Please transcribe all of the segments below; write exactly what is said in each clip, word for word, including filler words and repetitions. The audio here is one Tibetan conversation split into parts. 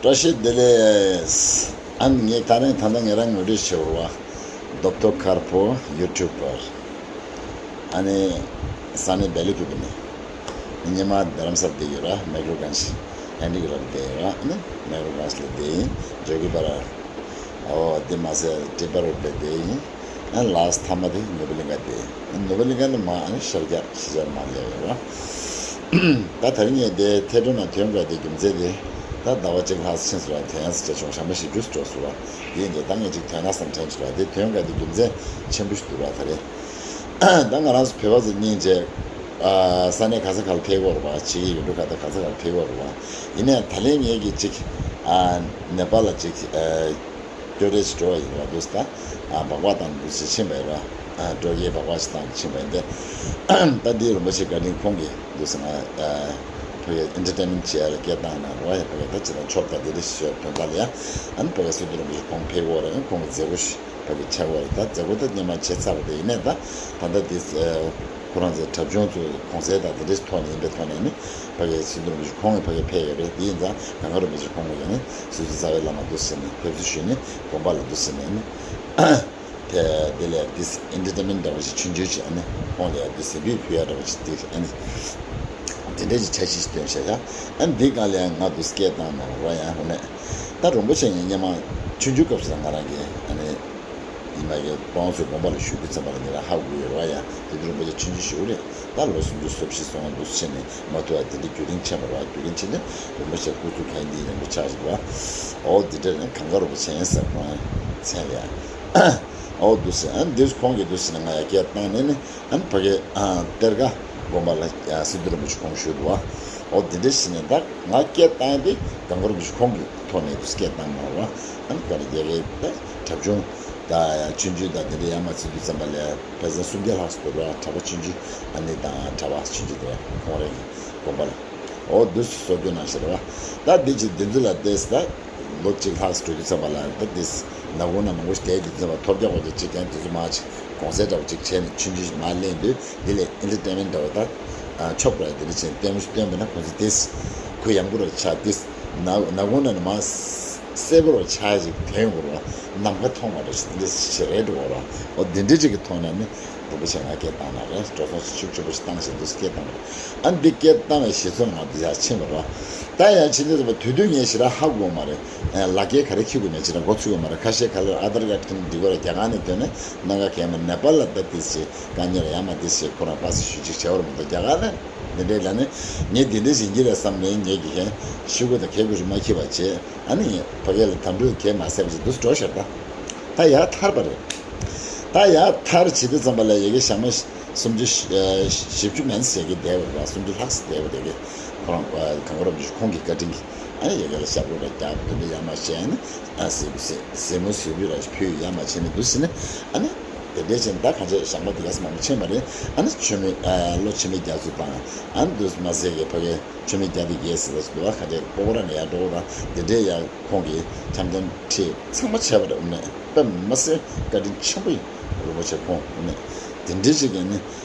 བཀྲ་ཤིས་བདེ་ལེགས། ཨ་ནི་ངས་ད་རིང་ད་ལྟ་ངས་རང་ངོ་སྤྲོད་བྱེད་འོ་བ། རྡོབ་ཐོ་དཀར་པོ་ཡུ་ཊུབ་པར། ཨ་ནི་ས་གནས་སྦེལ་ཀུ་པེ་ནས། སྔོན་མ་རྡ་རམ་ས་ལ་བསྡད་ཡོད་ར། མེག་ལོ་གྷན་ཇི་ཧན་ཌི་ཀེབ་ལ་བསྡད་ཡོད་ར། ཨ་ནི་མེག་ལོ་གྷན་ཇི་ལ་བསྡད་ཡིན། ཇོ་གི་པ་ར། ཨོ་དེ་མ་ཟད་ཏྲི་པ་རུ་ལ་བསྡད་ཡིན། ཨ་ལཱ་སི་ཊི་མཐའ་མ་དེ་ནུབ་བི་ལིང་ག་དེ། ནུབ་བི་ལིང་ག་ནི་མ་ཨ་ནི་ཤར་རྒྱག་ཕྱི་རྒྱག་མ་སླེབས་ཡོད་ར། ད་ད་རིང་ངས་དེ་ཐད་སྒྲོན་ནང་ཐོན་དགོས་དེ་རྒྱུ་མཚན་དེ། ད་ཟླ་བ་གཅིག་ལྷག་ཙམ་ཕྱིན་སོང་ར། དོན་ཡག་ཙམ་བྱས་བྱུང་། ཞག་མ་བཞི་བཅུ་འགྲོ་སོང་ར། དེ་ཡིན་དེ་ད་ངས་ཅིག་དོན་ཡག་ཙམ་དྲན་བྱུང་ར། དེ་ཐོན་དགོས་དེ་རྒྱུ་མཚན་ཆེན་པོ་ཞིག་འདུག་ར། ད་རེད། ད་ང་རང་ཚོ་བོད་པ་ཚོ་སྙིང་རྗེ། ས་གནས་ག་ས་ག་ལ་ཕེབས་ཀྱི་ཡོད་རེད་པ། ཕྱི་རྒྱལ་ཡུལ་གྲུ་ཁག་དང་ག་ས་ག་ལ་ཕེབས་ཀྱི་ཡོད་རེད་པ། ཡིན་ནའི་ད་ལན་ངེད་ཀྱིས་ཅིག་ནེ་པཱལ་ལ་ཅིག་སྐྱོད་རེས་ཅིག་འགྲོ་བ་ཡིན་པ་འདུག་ད། སྦག་སྦག་བཏང་འདུག་ཅིག་ཕྱིན་པ་ཡིན་པ། སྤྲོ་སྐྱིད་སྦག་སྦག་ཅིག་བཏང་ཕྱིན་པ་ཡིན་ཏེ། ད་འདི་རིན་པོ་ཆེ་བཀའ་དྲིན་ཁོང་གིས་འདུག་ཟེར་ང་ཕ་གིར་ཨེན་ཊར་ཊེན་མེན་ཊི་བྱེད་ཡ་ལ་སྐད་བཏང་གནང་རོགས་ཡ། ཕ་གིར་ད་ཅི་ལ་ཆོབ་ད་འདི་རེ་ཞིག་དོན་དག་ལ་ཡ། ཨ་ནི་ཕ་གིར་སི་ཏུ་རིན་པོ་ཆེ་ཁོང་ཕེབས་ཀྱི་ཡོད་རེད། ཁོང་གི་མཛད་སྒོ་ཞིག་ཕ་གི་ཆགས་པ་རེད། ད་མཛད་སྒོ་ད་སྔོན་མ་བྱས་ཚར་བ་དེ་ཡིན་ནའི་ད་ད་ལྟ་དེ་ཁོ་རང་ཚོའི་གྲྭ་ཆུང་ཚོའི་གོང་གསལ་དང་དེ་འདྲའི་ཐོག་ནས་ཡིན་པའི་ཐོག་ནས་ནི་ཕ་གི་སི་ཏུ་རིན་པོ་ཆེ་ཁོང་གིས་ཕ་གི་ཕེབས་ཡོད་རེད། དེ་ཡིན་ཙང་གངས་དཀར་རིན་པོ་ཆེ་ཁོང་གིས་ཡང་ནི་སི་ཏུ་རྩ་བའི་བླ་མ་འདུག་ཟེར་ནས་ཕེབས་བསུ་ཞུས་ནས་དགོན་པ་ལ་འདུག་ཟེར་ནས་ནི་དེ་དེ་ལས་དེ་ཨེན་ཊར་ཊེན་མེན་ཊི་འདྲ་བ་ཞིག་ཆུང་ཆུང་ཞིག་ཨ་ནི་ཁོང་ལ་ཡང་དེ་གཟེངས་བསྟོད་ཕུལ་ཡ་འདྲ་བ་ཞིག་དེ་ཨ་ནི་དེ་འདྲའི་ཞིག་འཆར་གཞི་ཞིག་བཏོན་བཞག་ཡ། ཨ་ནི་འདི་སྒང་ལ་ཡང་ང་འདུག་སྐད་བཏང་གནང་རོགས་ཡ། འོ་ནས་ད་རིན་པོ་ཆེ་ངས་སྔོན་མ་ཆུང་ཆུང་སྐབས་སུ་ང་རང་གིས་ཨ་ནི། ཡིན་ན་ཡང་དཔའ་བོ་ཚོའི་དགོན་པ་ལ་བཞུགས་དུས་ཙམ་པ་ལ་ཉེ་རང་ཧ་གོ་ཡོད་རེད་བ་ཡ། དེ་དུས་རིན་པོ་ཆེ་ཆུང་ཆུང་ཞིག་རེད། ད་ལོ་སུམ་ཅུ་སོ་བཞི་སོང་བ་འདུག་ཕྱིན་ནས་མ་ཐུབ་པ་དེ་འདྲའི་རྒྱུན་རིང་ཕྱིན་པ་རེད་བ། རྒྱུན་རིང་ཕྱིན་ནས་རིན་པོ་ཆེ་སྐུ་གཟུགས་གང་ཡིན་འདི་ཡིན་པ་ཆགས་ཤིག་བ། ཨོ་འདི་འདྲ་ནས་གངས་དཀར་རིན་པོ་ཆེ་ཡིན་ཟེར་ཁོང་མཚན་ལ་ཡ། ཨོ་འདུག་ཟེར། ཨ་འདིར་ཁོང་གིས་འདུག་ཟེར་ནས་ང་ཡ་སྐད་བཏང་ནས་ནི། ཨ་ནི་ཕ་གི་ཨ་གཏེར་ཁ་དགོན་པ་ལ་ཡང་སི་ཏུ་རིན་པོ་ཆེ་ཁོང་བཞུགས་འདུག་བ། ཨོ་དེ་འདྲ་ཞིག་ནས་ད་ང་སྐད་བཏང་ཡ་དེ་གངས་དཀར་རིན་པོ་ཆེ་ཁོང་གི་ཐོག་ནས་སྐད་བཏང་མ་རེད་བ། ཨ་ནི་ག་རེ་རྒྱ་གར་ད་གྲྭ་ཆུང་ད་ཆུང་ཆུང་ད་དེ་འདྲ་ཡར་མར་བརྩི་དུས་ཙམ་པ་ལ་ཕལ་ཆེར་སུམ་བརྒྱ་ལྷག་ཙམ་འདུག་ར། གྲྭ་པ་ཆུང་ཆུང་ཨ་ནི་དང་གྲྭ་པ་ཆུང་ཆུང་འདུག་ར། ཁོང་རང་གི་དགོན་པ་ལ། ཨོ་འདུག་སེ་གསོལ་སྟོན་གནང་ཞེས་རེད་བ། ད་འདི་ཅིག་འདི་ཚོ་ལ་བལྟས་ད། ལོ་གཅིག་ལྷག་ཙམ་འགྲོ་དུས་ཙམ་པ་ལ་ད་འདི་ནག་ཁུང་ན་མང་པོ་ཞིག་བསྡད་དུས་ཙམ་པ་ཐོབ་རྒྱག་གོ་དེ་གཅིག་ཀྱང་དེ་ཚོ་མ་ཅིག་གོང་གསལ་འདྲ་བོ་ཅིག་བྱས་ནས་ཆུང་ཆུང་ཞིག་མར་ལེན་དུས་འདི་ལས་ཨེན་ཊར་ཊེན་མེན་ཊི་འདྲ་བོ་ད་ཆོབ་ར་འདི་འདྲ་བྱས་ནས་ལྟད་མོ་ཞིག་སྟོན་པ་ན་ཁོང་ཚོ་དེ་ཁོ་ཡག་པོ་ར་ཆགས་དེ་ནག་ནག་ཁུང་ན་ནི་མ་གསལ་པོ་ར་ཆགས་ཅིག་དེ་ཡོང་གོ་ར་ནམ་མཁའ་མཐོང་བ་འདྲ་ཞིག་འདི་འདྲ་ཞིག་རེད་འགྲོ་གོ་ར། ཨོ་འདི་འདྲ་ཅིག་གི་ཐོག་ནས་ནི། རིན་པོ་ཆེ་ང་སྐད་བཏང་ན་རེད། འགྲོ་སོང་ཤུགས་ཆེན་པོ་ཞིག་བཏང་ཞིག་འདུག་སྐད་བཏང་རེད། ཨ་འདི་སྐད་བཏང་བའི་གཞི་ཚོགས་ང་འདི་ཡར་ཕྱིན་པ་རེད། ད་ཡར་ཕྱིན་དུས་ཙམ་པ་དུས་དུས་ངས་ཞེ་དྲག་ཧ་གོ་མ་རེད། ལག་འཁྱེར་ག་རེ་འཁྱེར་དགོས་མེད་ཅེས་ལ་འགོ་ཚུགས་ཡོད་མ་རེད། ཁ་ཤས་ག་ལེར་ཨ་དར་ཀར་འཁྱེར་ནས་འགྲིག་གི་རེད། རྒྱ་གར་ནས་ཐོན་ནས་གནམ་ག་གས་མ་ནེ་པཱལ་ལ་ད་ཏིས་ཞེས་དཀའ་ངལ་ཡ་མ་ཏིས་ཞེས་ཁོ་རང་པ་སེ་ཞུ་ཅིག་བྱས་པ་རེད་མ་གཏོགས་རྒྱ་གར་ནས་འདི་འདྲའི་ལ་ནི་ངས་འདི་འདྲའི་ཟིན་གྱི་རེད་བསམ་ནས་ངས་ཀྱི་ཧན་ཤི་གུ་དང་གད་གུ་རི་མ་འཁྱེར་བ་བྱས། ཨ་ནི་ཕ་གི་ལ་དམ་ཕྲུག་གས་མ་བསད་པ་ཅིག་འདུག་འགྲོ་ཤར་ད། ད་ཡར་ཐར་པ་རེད། ད་ཡར་ཐར་བྱེད་དུས་ཙམ་པ་ལ་ཡ་གི་ཞག་མ་སུམ་ཅུ་བཞི་བཅུ་མན་ཟེར་གི་བསྡད་པ་རེད་བ། སུམ་ཅུ་ལྷག་ཙམ་བསྡད་པ་རེད་གི། ཁོ་རང་གངས་རབ་ཀྱི་ཁོང་གི་བཀའ་དྲིན་གྱིས་ཨ་ནི་ཡ་གི་ལ་ཞབས་བྲོ་ར་རྒྱག་དེ་འདྲ་ཡར་མར་བྱས་ནས་ཨ་ཟེ་ཟེ་མོ་ཟེ་བུ་ར་ཕུལ་ཡར་མར་བྱས་ནས་འདུག་ཟེར་ནས་ཨ་ནི་དེ་འདྲའི་ཆེན་ད་གང་ཆེ་ཞག་མ་དེ་ག་ས་མང་པོ་ཕྱིན་པ་རེད། ཨ་ནི་ཆོས་མེད་ལོ་ཆེན་མོའི་རྒྱ་མཚོ་དང་ཨ་ནི་འདུག་མ་ཟེར་གི་ཕ་གི་ཆོས་མེད་རྒྱ་དེ་རྒྱལ་ཟེར་བ་ཞིག་འདུག་བ། གང་ཆེ་སྤོ་བོ་ར་ནས་ཡར་འགྲོ་བ་དང་དེ་འདྲའི་ཡར། ཁོང་གིས་འཆམ་འཆམ་ཁྲིད་ཚང་མ་བྱས་པ་རེད། དངོས་གནས་དཔེ་མི་སྲིད་བཀའ་དྲིན་ཆེན་པོ་ཡིན། རིན་པོ་ཆེ་ཁོང་དངོས་གནས་དེ་འདྲའི་ཞིག་ཡིན་ནི་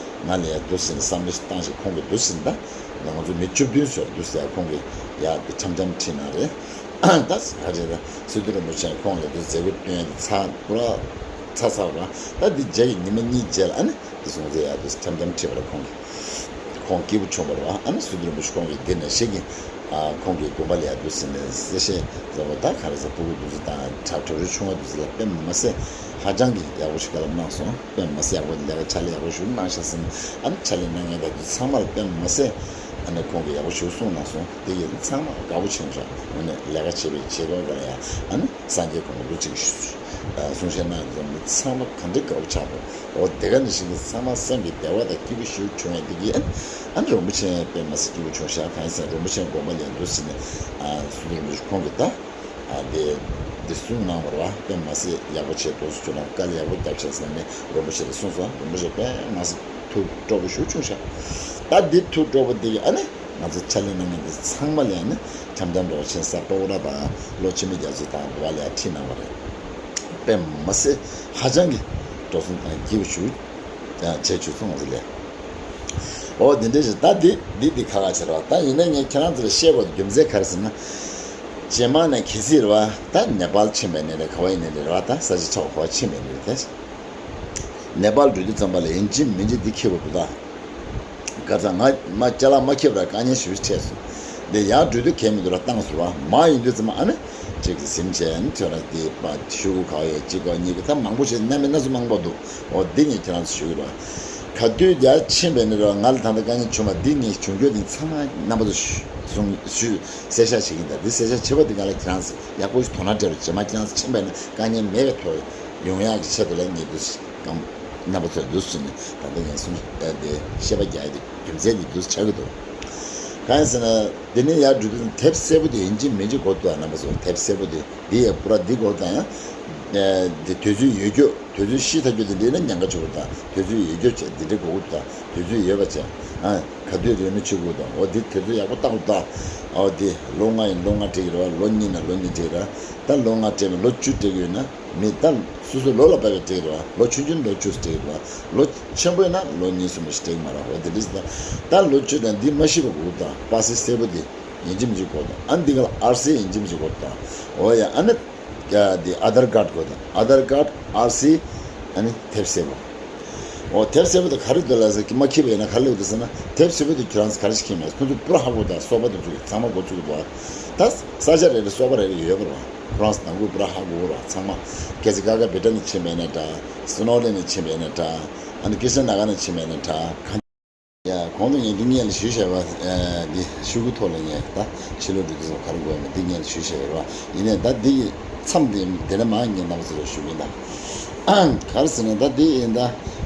ང་ལ་ཡ་འདུག་ཟེར་ནས་བསམ་བློ་ཞིག་བཏང་ཞིག་ཁོང་གིས་འདུག་ཟེར་ནས་ད་ང་ཚོ་མི་བཅུ་བདུན་ཟེར་འདུག་ཟེར་ཁོང་གིས་ཡ་འདི་འཆམ་འཆམ་ཁྲིད་གནང་རེད། ད་ག་རེ་ད་སི་ཏུ་རིན་པོ་ཆེ་ཁོང་ལ་འདི་མཛད་སྒོ་སྟོན་ཡ་འདི་ཚར་པུ་ར་ཚར་ཚར་བ་ད་འདི་རྗེས་ཀྱི་ཉི་མ་གཉིས་རྗེས་ལ་ཨ་ནི། དེ་སོང་ཙང་ཡར་དུ་འཆམ་འཆམ་ཁྲིད་པར་ཁོང་གིས། ཁོང་སྐྱིད་པོ་བྱུང་བ་རེད་བ། ཨ་ནི་སི་ཏུ་རིན་པོ་ཆེ་ཁོང་གིས་འདི་ནས་ཤེས་ཀྱིན། ཨ་ཁོང་གིས་དགོན་པ་ལ་ཡར་དུ་ཟིན་ནས་གསལ་བཤད་མཛད་པ་ད་ག་རེ་ཟེར་སྤུ་གུ་འདུག་ཚུལ་དང་གྲྭ་གྲྭ་རུ་ཆུང་བ་འདུག་ཚུལ་ལ་དཔེ་མ་སྲིད་ཧ་ཅང་གི་ཡག་པོ་ཞིག་བཀའ་སློབ་གནང་སོང་། དཔེ་མ་སྲིད་ཡག་པོ་ལས་ཀ་ཕྱག་ལས་ཡག་པོ་ཞིག་གནང་ཤག་ཟིན། ཨ་ནི་ཕྱག་ལས་གནང་མཁན་དག་ཚང་མ་ལ་དཔེ་མ་སྲིད་ཨ་ནི་ཁོང་གིས་ཡག་པོ་ཞིག་གསུངས་གནང་སོང་། དེ་ཡིན་ཚང་མ་དགའ་པོ་བྱུང་ཤག་དངོས་གནས་ལས་ཀ་བྱེད་པའི་བྱེད་སྒོ་ག་ལ་ཡང་ཨ་ནི། སངས་རྒྱས་གོང་མ་ལུ་ཅིག་གསུང་བཤད་གནང་ཡོད་མི་ཚང་མ་གང་འདྲ་དགའ་པོ་ཆགས་འདུག་འོ་དེ་ག་ནང་བཞིན་གྱི་ཚང་མ་སེམས་ཀྱི་བདེ་བ་དང་སྐྱིད་པོ་ཞིག་བྱུང་ཡ་དེ་གིས་ཨ་ནི་རིན་པོ་ཆེ་དཔེ་མ་སྲིད་སྐྱིད་པོ་བྱུང་ཤག་གང་ཡིན་ཟེར་ན་རིན་པོ་ཆེ་དགོན་པ་ལ་འདུག་ཟེར་ནས་སི་ཏུ་རིན་པོ་ཆེ་ཁོང་གིས་ད་དེ་དེ་གསུངས་གནང་བ་རེད་བ། དཔེ་མ་སྲིད་ཡག་པོ་བྱས་འདུག་ཟེར་ཁྱོད་རང་དཀའ་ལས་ཡག་པོ་བརྒྱབ་ཤག་ཟེར་ནས་རིན་པོ་ཆེ་ལ་གསུངས་སོང་། རིན་པོ་ཆེ་དཔེ་མ་སྲིད་ཐུགས་སྤྲོ་པོ་ཞིག་བྱུང་ཤག་ད་དེ་ཐུགས་སྤྲོ་པོ་དེ་གིས་ཨ་ནི། ང་ཚོ་ཕྱག་ལས་གནང་མཁན་འདི་ཚང་མ་ལ་ཡང་ནི་འཆམ་འཆམ་རོགས་ཆེན་ས་སྤ་བོ་ར་དང་ལོ་ཆེན་མོ་རྒྱ་མཚོ་དང་འདི་བ་ལ་ཡང་ཁྲིད་གནང་བ་རེད། དཔེ་མ་སྲིད་ཧ་ཅང་གི་འགྲོ་སོང་དང་སྐྱིད་པོ་ཞུ་བྱས་ཆུ་ཚོང་ང་ཚོ་ལས། འོ་འདི་འདྲ་ཞིག་ད་འདི་འདི་འདི་ཁ་ཁ་བྱེད་རོགས། ད་ཡིན་ན་ངས་ཁྱེད་རང་ཚོ་ལ་བཤད་དགོས་རྒྱུ་མཚན་ག་རེ་ཟེར་ན། རྗེས་མ་ནས་གལ་སྲིད་རེད་བ། ད་ནེ་པཱལ་ཕྱིན་པའི་ནས་རེད། ག་བ་ཡིན་ནས་རེད་བ། ད་ས་ཆ་ཆ་བ་ག་བ་ཕྱིན་པའི་ནས་རེད་ད། ནེ་པཱལ་འགྲོ་དུས་ཙམ་པ་ལ་ཡིན་གཅིག་མིན་གཅིག་འདི་འཁྱེར་དགོས་འདུག་ད། ཁ་སང་ང་མ་ཅ་ལག་མ་འཁྱེར་བར་དཀའ་ངལ་ཞེ་པོ་འཕྲད་སོང་། འདི་ཡར་འགྲོ་དུས་གལ་མི་འདུག་ར། བཏང་སོང་བ། མར་ཡོང་དུས་ཙམ་པ་ཨ་ནི་གཅིག་གཟིམ་བྱས་ནི་ཐོན་ར། འདི་པ་ཤོག་གུ་ག་བ་ཡོད། གཅིག་ག་གཉིས་ཀ་ད་མང་པོ་ཞིག་སྣ་མིན་སྣ་ཚོགས་མང་པོ་འདུག་འོ་འདི་ངས་ཁྱེད་རང་ཚོ་ཞུ་གི་རེད་བ། ག་དུས་ཡར་ཕྱིན་པའི་ནི་ར། ང་ལ་ད་ལྟ་དཀའ་ངལ་བྱུང་བ་འདི་ངས་བྱུང་རྒྱུ་འདི་ཚང་མ་རྣམ་པ་ཚོ་གསུང་ཞུ། གསལ་བཤད་བྱེད་ཀྱིན་ད། འདི་གསལ་བཤད་བྱེད་པ་འདི་ང་ལ་ཁྱེད་རང་ཚོ་ཡག་པོ་ཞིག་དོ་སྣང་སྤྲད་རོགས། རྗེས་མ་ཁྱེད་རང་ཚོ་ཕྱིན་པའི་ནི་དཀའ་ངལ་མེད་པའི་ཐོག་ཡོང་ཡག་གི་ཆེད་དུ་ལ་ངས་འདུག་སེ་གང་རྣམ་པ་ཚོས་འདུག་སེ་ནི་ད་ལྟ་ངས་གསུང་ཨ་འདི་བཤད་པ་རྒྱག་ཡ་འདི་རྒྱུ་མཚན་འདི་འདུག་སེ་ཆགས་ཀྱི་འདུག་གང་ཡིན་ཟེར་ན། འདི་ནས་ཡར་འགྲོ་དུས་དེབ་སེར་པོ་དེ་ཡིན་གཅིག་མིན་གཅིག་དགོས་འདུག་རྣམ་པ་ཚོ། དེབ་སེར་པོ་དེ་འདི་ཡ་པུ་ར་འདི་དགོས་དང་ཡང་། འདི་དུས་ཚོད་ཡོད་རྒྱུ། དུས་ཚོད་ཤི་ཚར་རྒྱུ་དེ་འདྲ་ན་ཉེན་ཁ་ཆེ་བོ་དང་། དུས་ཚོད་ཡོད་རྒྱུ་བྱས་འདི་འདྲ་དགོས་འདུག་དང་། དུས་ཚོད་ཡོད་པ་བྱས། ཨ་ག་དུས་རེད་ན་ཆུ་དགོས་དང་། འོ་འདི་དུས་ཚོད་ཡག་པོ་བཏང་དང་། འོ་འདི་ལོ་ལྔ་ཡིན་ལོ་ལྔ་སྤྲད་ཀྱི་རེད་བ། ལོ་གཉིས་ན་ལོ་གཉིས་སྤྲད་ཀྱི་རེད་བ། ད་ལོ་ལྔ་སྤྲད་པ་ལོ་བཅུ་སྤྲད་ཀྱི་ཡོད་ན། མི་ད་སོ་སོ་ལོ་ལ་བབས་པའི་སྤྲད་རེད་བ། ལོ་ཆུང་ཆུང་ལོ་བཅུ་སྤྲད་རེད་བ། ལོ་ཆེན་པོ་ཡིན་ན་ལོ་གཉིས་གསུམ་ཞིག་སྤྲད་མ་རེད། འོ་དེ་འདྲ་ཞིག་ད། ད་ལོ་བཅུ་དང་འདི་མ་ཤི་བ་དགོས་དང་། པ་སི་སེར་པོ་འདི་ཡིན་གཅིག་མིན་གཅིག་དགོས་དང་། ཨ་འདི་ག་ལ་ཨར་སི་ཡིན་གཅིག་མིན་གཅིག་དགོས་དང་། འོ་ཡ། ཨ་ནི་ཡ་འདི་ཨ་དྷར་ཀཱར་དགོས་དང་། ཨ་དྷར་ཀཱར་ཨར་སི་ཨ་ནི་དེབ་སེར་པོ། འོ་དེབ་སེར་པོ་དེ་ག་རེ་འདུག་ལ་ཟེར་གི་མ་འཁྱེར་བ་ཡིན་ན་ག་རེ་ལབ་འདུག་ཟེར་ན། དེབ་སེར་པོ་དེ་ཁྱོད་རང་ཚོ་ག་རེ་ཞིག་འཁྱེར་མེད། ཁོ་ཚོ་པུ་ར་ཧ་གོ་དང་། གསོ་པ་དེ་ཚོ་ཚང་མ་གོ་ཚུགས་འདུག་ད་ས་ཆ་རེ་རེ་གསོ་པ་རེ་རེ་ཡོད་པ་རེད་བ། ཁོ་རང་ཚོ་ནང་ཁུལ་པུ་ར་ཧ་གོ་ར་ཚང་མ། གལ་སྲིད་ཀ་ཀ་བེ་ཏ་ནས་ཕྱིན་པ་ཡིན་ན་འདྲ། སི་ནོ་ལེ་ནས་ཕྱིན་པ་ཡིན་ན་འདྲ། ཨ་ནི་ཀི་ཤ་ན་ག་ནས་ཕྱིན་པ་ཡིན་ན་འདྲ། གང་ཡ་གོང་དུ་ངས་འདི་སྔོན་ལ་ཞུས་བཞག་པ། ཨ་འདི་ཤོག་གུ་ཐོག་ལ་ངས་ད་ཕྱི་ལོགས་འགྲོ་དུས་ཙམ་ག་རེ་དགོས་ན་འདི་སྔོན་ལ་ཞུས་བཞག་ཡོད་རེད་བ། ཡིན་ནའི་ད་འདི་གི་མཚམས་འདི་དེ་ནས་མར་ངས་རྣམ་པ་ཚོ་ལ་ཞུ་གི་ཡིན་ད། ག་རེ་ཟེར་ན་ད་འདི་ཡིན་ད།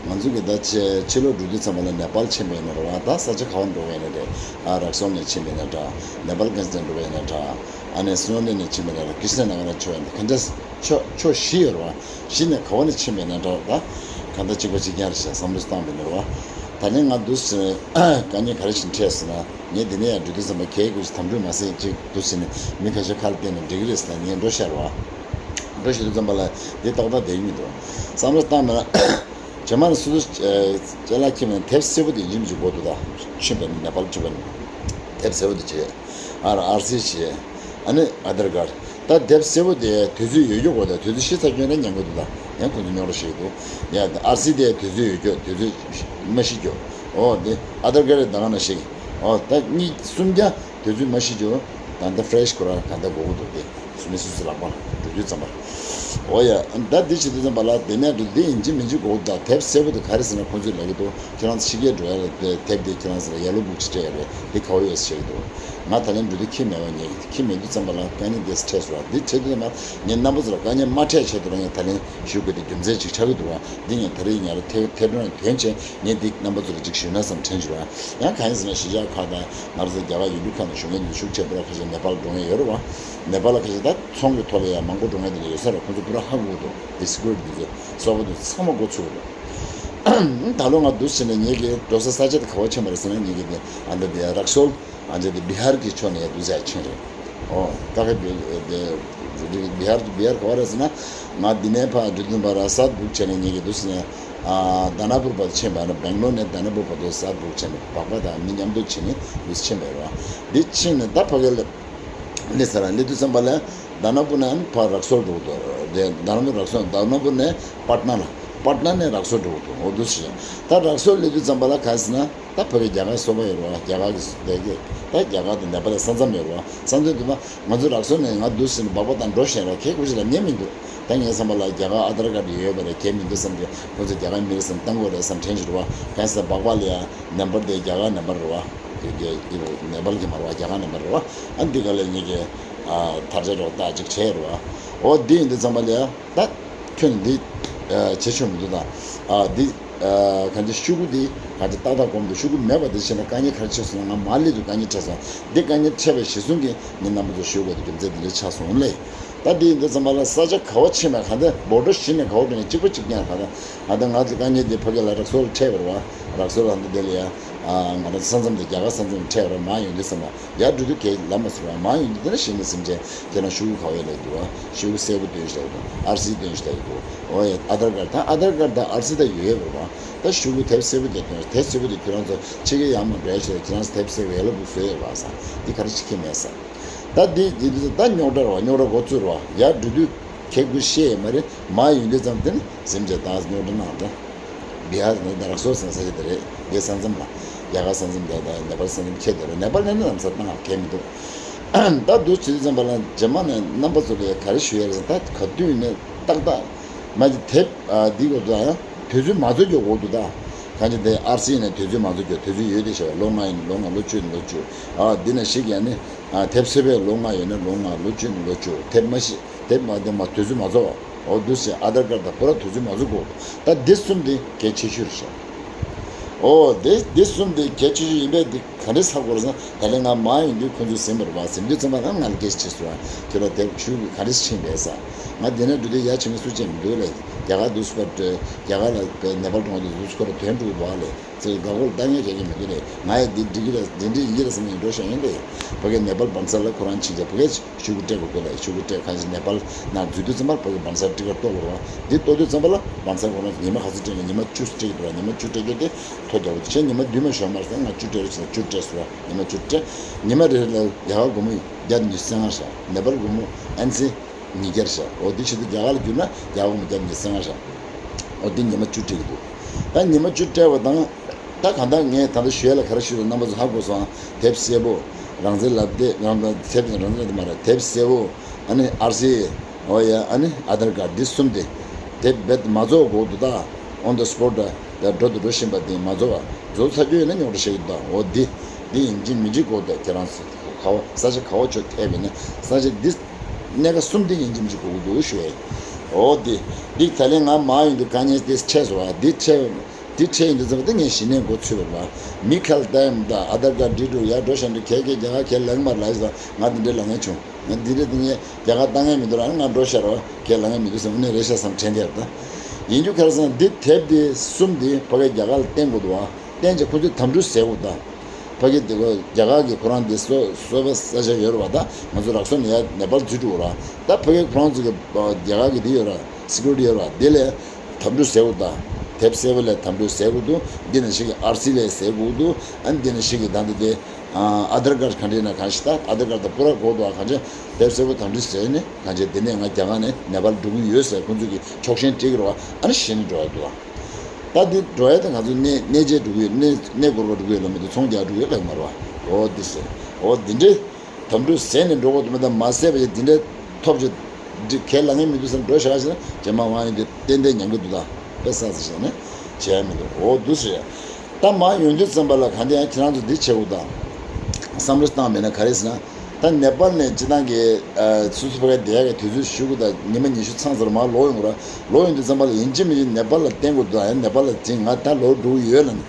ང་ཚོ་གི་ད་ཕྱི་ཕྱི་ལོགས་འགྲོ་དུས་ཙམ་པ་ལ་ནེ་པཱལ་ཕྱིན་པ་ཡིན་ན་རེད་བ། ད་ས་ཆ་ག་བ་འགྲོ་བ་ཡིན་ན་རེད། ཨ་རག་སོལ་ནས་ཕྱིན་པ་ཡིན་ན་འདྲ། ནེ་པཱལ་གན་ས་ནས་འགྲོ་བ་ཡིན་ན་འདྲ། ཨ་ནི་སི་ནོ་ལེ་ནས་ཕྱིན་པ་ཡིན་ན་འདྲ། ཀི་ཤ་ན་ག་ནས་ཕྱིན་པ་ཡིན་ན་འདྲ། ག་འདྲ་ཕྱོགས་ཕྱོགས་བཞི་ཡོད་རེད་བ། གཞི་ནས་ག་བ་ནས་ཕྱིན་པའི་ནང་འདྲ་བ། ད་གང་ལྟར་གཅིག་པ་གཅིག་རྐྱང་རེད་ཤག་བསམ་བློ་བཏང་བའི་ནང་རེད་བ། ད་ནི་ང་འདུག་ཟེར་དཀའ་ངལ་ག་རེ་ཞིག་འཕྲད་ཟེར་ན། ངས་འདི་ནས་ཡང་འགྲོ་དུས་ཙམ་པ་གལ་དགོས་ཤིག་དམ་ཕྲུག་མ་ཟད་ཅིག་འདུག་ཟེར་ནས་མི་ཁ་ཤས་ཁ་ལ་བལྟས་ནས་འགྲིག་གི་རེད་ཟེར་ན་ངས་འགྲོ་ཤར་བ། འགྲོ་ཤར་དུས་ཙམ་པ་ལ་འདི་ཏག་ཏག་བསྡད་ཀྱི་མི་འདུག་བསམ་བློ་བཏང་མེད་ན། རྗེས་མ་ནས་སོ་སོ་ཅ་ལག་ཁྱེར་མེད་ན་དེབ་སེར་པོ་དེ་འཇིམ་ཅིག་དགོས་འདུག་ད་ཕྱིན་པ་ནི་ནེ་པཱལ་ཕྱིན་པ་ནི་དེབ་སེར་པོ་དེ་བྱས། ཨ་ར་ཨར་སི་བྱས། ཨ་ནི་ཨ་དར་ཀར། ད་དེབ་སེར་པོ་དེ་དུས་ཚོད་ཡོད་རྒྱུ་དགོས། ད་དུས་ཚོད་ཤི་ཚར་རྒྱུ་ན་ཉན་གི་འདུག་ད་ཡང་ཁོ་ཚོ་རྙོག་དྲ་ཞིག་འདུག་ཡ་ཨར་སི་དེ་དུས་ཚོད་ཡོད་རྒྱུ་དུས་ཚོད་མ་ཤི་རྒྱུ། འོ་དེ་ཨ་དར་ཀར་ད་ག་ན་ཞིག་འོ་ད་གཉིས་གསུམ་ཀྱང་དུས་ཚོད་མ་ཤི་རྒྱུ། ད་ལྟ་ཕ་རེ་ཤི་ཁོ་རང་ག་འདྲ་དགོས་ཀྱི་འདུག་དེ་སུ་མི་སུ་སུ་ལག་པ་ལ་འགྲོ་དུས་ཙམ་པར། འོ་ཡ་ད་འདི་བྱེད་དུས་ཙམ་པ་ལ་དེ་ནས་འགྲོ་འདི་ཡིན་གཅིག་མིན་གཅིག་དགོས་འདུག་ད་དེབ་སེར་པོ་དེ་ག་རེ་ཟེར་ན་ཁོང་ཚོས་ལབ་ཀྱི་འདུག་ཁྱེད་རང་ཚོ་ཕྱི་རྒྱལ་འགྲོ་ཡ་ལ་དེ་དེབ་དེ་ཁྱེད་རང་ཚོ་ལ་ཡེ་ལོ་བུག་ཅིག་སྤྲད་ཡ་རེད། དེ་ག་བ་ཡོད་ཟེར་གྱི་འདུག་ང་ད་ལན་འགྲོ་དུས་ཁྱི་མེད་པ་ཉེ་གི་ཁྱི་མེད་དུས་ཙམ་པ་ལ་དཀའ་ངལ་དེ་འཕྲད་སོང་བ། འདི་འཕྲད་དུས་ཙམ་པ་ངས་རྣམ་པ་ཚོ་ལ་དཀའ་ངལ་མ་འཕྲད་ཆེད་དུ་རང་ངས་ད་ལན་ཞུ་དགོས་དེ་རྒྱུ་མཚན་ཅིག་ཆགས་ཀྱི་འདུག་བ། འདི་ངས་ད་རེས་ཉར་ཐེ་ཐེ་གྲོང་ཐོན་ཆེན་ངས་འདི་རྣམ་པ་ཚོ་ལ་ཅིག་ཞུས་ན་བསམ་དྲན་བྱུང་བ། ཡང་གང་ཡིན་ཟེར་ན་གཞིས་ཆགས་ཁག་དང་ང་རང་ཚོ་རྒྱ་གར་ཡུལ་གྲུ་ཁག་ནས་བཞུགས་མཁན་དེ་ཤུགས་ཆེ་པོ་ར་ཁ་ཤས་ནེ་པཱལ་འགྲོ་མཁན་ཡོད་རེད་བ། ནེ་པཱལ་ལ་ཁ་ཤས་ད་ཚོང་གི་ཐོག་ལ་ཡང་མང་པོ་འགྲོ་མཁན་དེ་འདྲ་ཡོད་ས་རེད། ཁོང་ཚོ་པུ་ར་ཧ་གོ་གི་འདུག་དེ་སི་ཀུ་རི་ཊི་དེ་ཚོ་གསོ་པ་དེ་ཚང་མ་འགོ་ཚུགས་རེད། ད་ལོ་ང་འདུག་ཟེར་ནས་ངེད་ཀྱི་འགྲོ་ས་ས་ཆ་དེ་ག་བ་ཕྱིན་པ་རེད་ཟེར་ན་ངེད་ཀྱི་དེ་ཨ་འདྲ་དེ་རག་སོལ། ཨ་ཅེ་དེ་བི་ཧར་གྱི་ཕྱོགས་ནས་འདུག་ཟེར་ཕྱིན་རེད། ཨོ། ཀ་ཁ་བི་བི་ཧར་བི་ཧར་ག་བ་རེད་ཟེར་ན། ང་འདི་ནས་ཕར་འགྲོ་དུས་ཕར་སཱཐ་བུག་བྱས་ནས་ཉེ་གི་འདུག་ཟེར་ནས། ཨ་དཱ་ན་པུར་བར་ཕྱིན་པ་ན་སྦེང་ལོར་ནས་དཱ་ན་པུར་བར་དུ་སཱཐ་བུག་བྱས་ནས་སྦག་སྦག་དང་མི་མཉམ་དུ་བྱས་ནས་འདུག་ཕྱིན་པ་རེད་བ། འདི་ཕྱིན་ནས་ད་ཕ་གི་ལ་སླེབས་ས་ར་སླེབས་དུས་ཙམ་པ་ལ་དཱ་ན་པུར་ནས་ཕར་རག་སོལ་འགྲོ་གི་འདུག་དེ་དཱ་ན་པུར་རག་སོལ་དཱ་ན་པུར་ནས་པཊ་ན་ལ་པཊ་ན་ནས་རག་སོལ་འགྲོ་གི་འདུག་འོ་འདུག་ཟེར། ད་རག་སོལ་སླེབས་དུས་ཙམ་པ་ལ་ག་རེ་ཟེར་ན། ད་ཕ་གི་རྒྱ་གར་སོ་པ་ཡོད་རེད་བ། རྒྱ་གར་གྱི་སྡེ་དགེ་ད་རྒྱ་གར་དང་ནེ་པ་ལ་ས་མཚམས་ཡོད་རེད་བ། ས་མཚམས་དུ་མ་ང་ཚོ་རག་སོ་ནས་ང་འདུག་ཟེར་ནས་སྦག་སྦག་དང་འགྲོ་བཞིན་ར་ཁྱེད་ཀུ་ཅི་ལ་ཉན་མི་འདུག་ད་ངའི་བསམ་པ་ལ་རྒྱ་གར་ཨ་དར་ཀར་ཡོད་པ་རེད། གལ་མི་འདུག་བསམ་གྱི་ཁོ་ཚོ་རྒྱ་གར་མི་རེད་བསམ་བཏང་དགོས་རེད་བསམ་དྲན་བཞིན་རེད་བ། གང་ཟེར་སྦག་སྦག་ལ་ཡ་ནམ་བར་དེ་རྒྱ་གར་ནམ་བར་རེད་བ། དེ་རྒྱ་ནེ་པཱལ་གྱི་མ་རེད་བ། རྒྱ་གར་ནམ་བར་རེད་བ། ཨ་འདི་ག་ལ་ཉིད་ཀྱི་ཨ་དར་ཆ་རོགས་ལྟ་ཅིག་བྱས་རེད་བ། འོ་འདི་ཡིན་དུས་ཙམ་པ་ལ་ཡ། ད་ཁྱོད་འདི་བྱེད་ཆོག་མི་འདུག་ད་འདི་གང་ཅི་ཤོག་གུ་འདི་གང་ཅི་ཏག་ཏག་སྒོམ་འདུག་ཤོག་གུ་མེད་པ་འདི་བྱས་ན་དཀའ་ངལ་ག་རེ་ཆེ་སོང་ན། ང་མར་སླེབས་དུས་དཀའ་ངལ་འཕྲད་སོང་། འདི་དཀའ་ངལ་འཕྲད་པའི་གཞི་བཟུང་གིས་ངས་རྣམ་པ་ཚོ་ཞུ་དགོས་དེ་རྒྱུ་མཚན་འདི་འདྲ་ཆགས་སོང་ལེ། ད་འདི་ཡིན་དུས་ཙམ་པ་ལ་ས་ཆ་ག་བ་ཕྱིན་ནས་གང་ལྟར་བོར་ཌར་གཞི་ནས་ག་བ་འགྲོ་ནས་གཅིག་པ་གཅིག་རྐྱང་གང་ལྟར་ང་ད་ང་ཚོ་དཀའ་ངལ་འདི་ཕ་གི་ལ་རག་སོལ་འཕྲད་པ་རེད་བ། རག་སོལ་ལ་འདི་དེ་ལ་ཡ་ང་རང་ཚོ་ས་མཚམས་འདི་རྒྱ་གར་ས་མཚམས་འཕྲད་པ་རེད། མར་ཡོང་དུས་ཙམ་པ། ཡར་འགྲོ་དུས་ཁྱེད་ལམ་མ་ཟེར་བ་མར་ཡོང་དུས་དེ་ན་གཞི་ནས་སེམས་ཅན་ཁྱེད་རང་ཤོག་གུ་ག་བ་ཡོད་ལབ་འདུག་བ། ཤོག་གུ་སེར་པོ་སྟོན་ཞིག་ལབ་འདུག་ཨར་སི་སྟོན་ཞིག་ལབ་འདུག་འོ་ཡ་ཨ་དར་ཀར་དང་ཨ་དར་ཀར་དང་ཨར་སི་དང་ཡོད་ཡོད་རེད་བ། ད་ཤོག་གུ་དེབ་སེར་པོ་དེ་སྟོན། དེབ་སེར་པོ་དེ་ཁྱེད་རང་ཚོ་ཕྱི་རྒྱལ་ཡར་མར་འགྲོ་ཡ་ཆེད་ཁྱེད་རང་ཚོ་དེབ་སེར་པོ་ཡ་ལ་འདུག་བཟོས་ཡོད་བ་ས་འདི་ག་རེ་ཞིག་ཁྱེད་མེད་ས། ད་འདི་འདི་འདི་ད་རྙོག་དྲ་རེད་བ། རྙོག་དྲ་འགོ་ཚུགས་རེད་བ། ཡར་འགྲོ་དུས་ཁྱེད་ཀྱིས་ཤེས་ཡོད་མ་རེད། མར་ཡོང་དུས་ཙམ་དེ་ནི་ཟིན་བྱས་ད་རྙོག་དྲ་གནང་ད། བི་ཧར་ནི་ད་རག་སོ་ཟེར་ས་ཞིག་དེ་རེད། འདི་ས་མཚམས་ལ་རྒྱ་གར་ས་མཚམས་དེ་དང་ནེ་པཱལ་ས་མཚམས་ཁྱེད་དེ་རེད། ནེ་པཱལ་ནས་ནི་ལམ་སང་བཏང་གལ་མི་འདུག་ད་འདུག་བྱེད་དུས་ཙམ་པ་ལ་རྗེས་མ་ནས་རྣམ་པ་ཚོ་ལ་ག་རེ་ཞུ་ཡ་རེད་ཟེར། ད་ག་དུས་ནས་ཏག་ཏག་མ་གི་དེབ་འདི་གོ་ད་ཡང་དུས་ཚོད་མ་རྫོགས་ཀྱི་འོག་ཏུ་ད། གང་ཅི་དེ་ཨར་སི་ནས་དུས་ཚོད་མ་རྫོགས་ཀྱི་དུས་ཚོད་ཡོད་དེ་ཤོད། ལོ་ལྔ་ཡིན་ལོ་ལྔ། ལོ་བཅུ་ཡིན་ལོ་བཅུ། ཨ་འདི་ནས་ཤིག་ཡང་ནི་དེབ་སེ་བའི་ལོ་ལྔ་ཡོད་ན་ལོ་ལྔ། ལོ་བཅུ་ཡིན་ལོ་བཅུ། དེབ་མ་ཤི་དེབ་མ་དེ་མ་དུས་ཚོད་མ་རྫོགས། འོ་འདུག་ཟེར། ཨ་དར་ཀར་དང་པུ་ར་དུས་ཚོད་མ་རྫོགས་གོ། ད་འདི་གསུམ་དེ་གལ་ཆེ་ཤོས་རེད་ཤག་འོ་དེ་འདི་གསུམ་དེ་གལ་ཆེ་ཤོས་ཡིན་པས་འདི་ག་འདྲས་ཧ་གོ་རེད་ཟེར། ད་ལན་ང་མ་ཡོང་དུས་ཁོང་ཚོས་ཟིན་པ་རེད་པ། ཟིན་དུས་ཙམ་པ་ལ་ང་ལ་སྐད་ཆ་དྲིས་སོང་། ཁྱོད་ལ་དེབ་ཆུ་གི་ག་འདྲས་ཕྱིན་པས་ཟེར། ང་འདི་ནས་འགྲོ་དུས་ཡ་ཆེ་མི་སུ་ཅན་མི་འདུག་ལ། རྒྱ་གར་དུས་སུ་པར་རྒྱ་གར་ལ་ནེ་པཱལ་གྲོང་དུས་སུ་ཁོ་ར་དོན་འགྲུབ་བ་ལས། ཚེ་དགའ་བོར་ལྟ་ངན་བྱེད་ཀྱི་མི་འདུག་ལས། ང་ཡི་འདི་འགྲིག་གི་རེད། འདི་འདྲ་ཡིན་གྱི་རེད་བསམ་ནས་འགྲོ་བཞག་ཡིན་ཏེ། ཕ་གི་ནེ་པཱལ་བང་སར་ལ་ཁོ་རང་ཕྱིན་ཆད་ཕ་གི་ཤུ་གུ་སྤྲད་དགོས་དགོས་ལ། ཤུ་གུ་སྤྲད་གང་ཞིག་ནེ་པཱལ་ནང་འཛུལ་དུས་ཙམ་པར་ཕ་གི་བང་སར་ཊི་ཀེ་ཊི་གཏོར་དགོས་རེད་བ། འདི་གཏོར་དུས་ཙམ་པ་ལ་བང་སར་ཁོ་རང་ཉི་མ་ག་ཚོད་སྤྲད་ཀྱི། ཉི་མ་བཅུ་སྤྲད་ཀྱི་འདུག་ལ། ཉི་མ་བཅུ་སྤྲད་རྒྱུ་དེ་ཐོ་རྒྱག་དགོས་དུས་ཆེན་ཉི་མ་བདུན་མ་ཞོག་མར་ཟེར། ང་བཅུ་སྤྲད་རེད་ཟེར། བཅུ་སྤྲད་སོང་བ། ཉི་མ་བཅུ་སྤྲད། ཉི་མ་རེ་རེ་ལ་རྒྱ་གར་སྒོར་མོ་བརྒྱ་ཉི་ཤུ་རྩ་ལྔ་ཤག་ནེ་པཱལ་སྒོར་མོ་ཨན་སི་ཉིས་བརྒྱ་རེད་ཤག་འོ་འདི་བྱེད་དུས་རྒྱ་གར་ལ་བསྒྱུར་ན་རྒྱ་གར་སྒོར་མོ་བརྒྱ་ཉི་ཤུ་རྩ་ལྔ་ཤག་འོ་འདི་ཉི་མ་བཅུ་སྤྲད་ཀྱི་འདུག་ད་ཉི་མ་བཅུ་སྤྲད་པ་དང་། ད་གང་ལྟར་ངས་ད་ལྟ་ཞུ་ཡ་ལ་ག་རེ་ཞུ་དང་རྣམ་པ་ཚོ་ཧ་གོ་སོང་ཨ། དེབ་སེར་པོ། རང་བཙན་ལབ་དེབ། རང་དེབ་རང་བཙན་ལབ་དེ་མ་རེད། དེབ་སེར་པོ། ཨ་ནི་ཨར་སི་ཨེ། འོ་ཡ། ཨ་ནི་ཨ་དར་ཀར་འདི་གསུམ་དེ། དེབ་རྦད་མ་རྫོགས་གོང་དུ་ད། on the spot ད་འགྲོ་དུ་འགྲོ་བཞིན་པ་དེ་མ་རྫོགས་པ། རྫོགས་ཚར་རྒྱུ་ཡིན་ན་རྙོག་དྲ་བཤད་ཀྱི་འདུག་འོ་འདི། འདི་ཡིན་གཅིག་མིན་གཅིག་གོ་ད་ཁྱེད་རང་ཚོ་ག་བ་ས་ཆ་ག་བ་ཆོད་ཐེབས་ཡིན་ན་ས་ཆ་འདི། གནད་འགག་གསུམ་འདི་ཡིན་གཅིག་མིན་གཅིག་གོ་གི་འདུག་ཞུ་ཡ་ཡིན། འོ་འདི། འདི་ད་ལན་ང་མ་ཡོང་དུས་དཀའ་ངལ་དེ་འཕྲད་སོང་བ། འདི་འཕྲད། འདི་འཕྲད་ཡིན་དུས་ཙམ་པ་དེ་ངས་གཞི་ནས་འགོ་ཚུད་པ་རེད་བ། མི་ཁ་ལ་ལྟ་ཡ་མི་འདུག་ཨ་དར་ཀར་འདི་འགྲོ་ཡ་འགྲོ་ཤ་འདྲ་གལ་གལ་རྒྱ་གར་གལ་ལེགས་མ་རེད་ལབ་ཡ་ས་ང་འདི་འདྲའི་ལབ་མཁན་བྱུང་། ང་འདི་འདྲའི་དེ་ངས་རྒྱ་གར་ལྟ་མཁན་མི་འདུག་ལ་ང་འགྲོ་ཤ་རེད་བ། གལ་ལབ་མཁན་མི་འདུག་བསམ་ནས་རེད་ཤག་བསམ་དྲན་དེ་རེད་ད། ཡིན་རྒྱུ་ག་རེ་ཟེར་ན་འདི་དེབ་འདི་གསུམ་འདི་ཕ་གིའི་རྒྱ་གར་ལ་བསྟན་དགོས་འདུག་བ། བསྟན་བྱས་ཁོ་ཚོས་དམ་ཕྲུག་ཟེར་དགོས་ད། ཕ་གི་དེ་གོ་རྒྱ་གར་གི་ཁོ་རང་དེ་སོ་སོ་པ་ས་ཆ་ཡོད་རེད་བ། ད་ང་ཚོ་རག་སོ་ནས་ཡ་ནེ་པཱལ་འཛུལ་འགྲོ་ར། ད་ཕ་གི་ཁོ་རང་ཚོ་གི་རྒྱ་གར་གི་དེ་ཡོད་ར། སི་ཀུ་རི་ཊི་ཡོད་ར། དེ་ལས་དམ་ཕྲུག་ཟེར་དགོས་ད། དེབ་སེར་པོ་ལས་དམ་ཕྲུག་ཟེར་དགོས་འདུག་འདི་ནས་ཞིག་གི་ཨར་སི་ལས་ཟེར་དགོས་འདུག་ཨ་འདི་ནས་ཞིག་གི་ད་འདི་དེ་ཨ་དར་ཀར་ག་འདྲ་ན་གང་ཞིག་ད་ཨ་དར་ཀར་ད་པུ་ར་གོ་འདུག་ཨ། གང་ཅི་དེབ་སེར་པོ་དམ་ཕྲུག་ཟེར་ནས་གང་ཅི་དེ་ནས་ང་རྒྱ་གར་ནས་ནེ་པཱལ་འགྲོ་གི་ཡོད་ཟེར་ཁོང་ཚོ་གི་ཕྱོགས་ཞེན་སྤྲད་ཀྱི་རེད་བ། ཨ་ནི་གཞི་ནས་འགྲོ་ཡ་འདུག་ཨ། ད་འདི་འགྲོ་ཡ་དེ་ང་ཚོ་གནས་གནས་མཇལ་འགྲོ་གི་ཡོད། གནས་གནས་སྐོར་བ་འགྲོ་གི་ཡོད་ལ་མི་འདུག་ཚོང་རྒྱག་འགྲོ་གི་ཡོད་ལ་མ་རེད་བ། འོ་འདི་ཟེར། འོ་འདི་འདྲའི་དམ་ཕྲུག་ཟས་ནས་འགྲོ་གི་འདུག་མི་འདུག་མ་ཟས་པ་ཡི་འདི་འདྲའི་ཐོབ་ཅིག་འདི་གལ་ལ་ངེས་མི་འདུག་ཟེར་འགྲོ་བཞག་ཟེར་ན་རྗེས་མ་ཝང་ཡི་འདི་ཏན་ཏན་ཉན་གི་འདུག་ད་དཔེ་ས་ཟེར་བཞག་ན་བྱས་མི་འདུག་འོ་འདུག་ཟེར། ད་མ་ཡོང་དུས་ཙམ་པ་ལ་ག་འདི་ཡང་ཁྱེད་རང་ཚོ་འདི་བྱེད་དགོས་ད། བསམ་བློ་བཏང་མེད་ན་ག་རེ་ཟེར་ན། ད་ནེ་པཱལ་ནས་སྤྱི་བཏང་གི་ཨ་སོ་སོ་ཕ་གི་བསྡད་ཡག་གི་དུས་ཚོད་ཞུ་དགོས་ད། ཉི་མ་ཉི་ཤུ་ཚང་ཚར་མར་ལོག་ཡོང་དགོས་ར། ལོག་ཡོང་དུས་ཙམ་པ་ལ་ཡིན་གཅིག་མིན་གཅིག་ནེ་པཱལ་ལ་བསྟན་དགོས་འདུག་ཨ་ཡང་ནེ་པཱལ་ལ་དེ་ང་ད་ལོག་འགྲོ་གི་ཡོད་ལབ་ནས།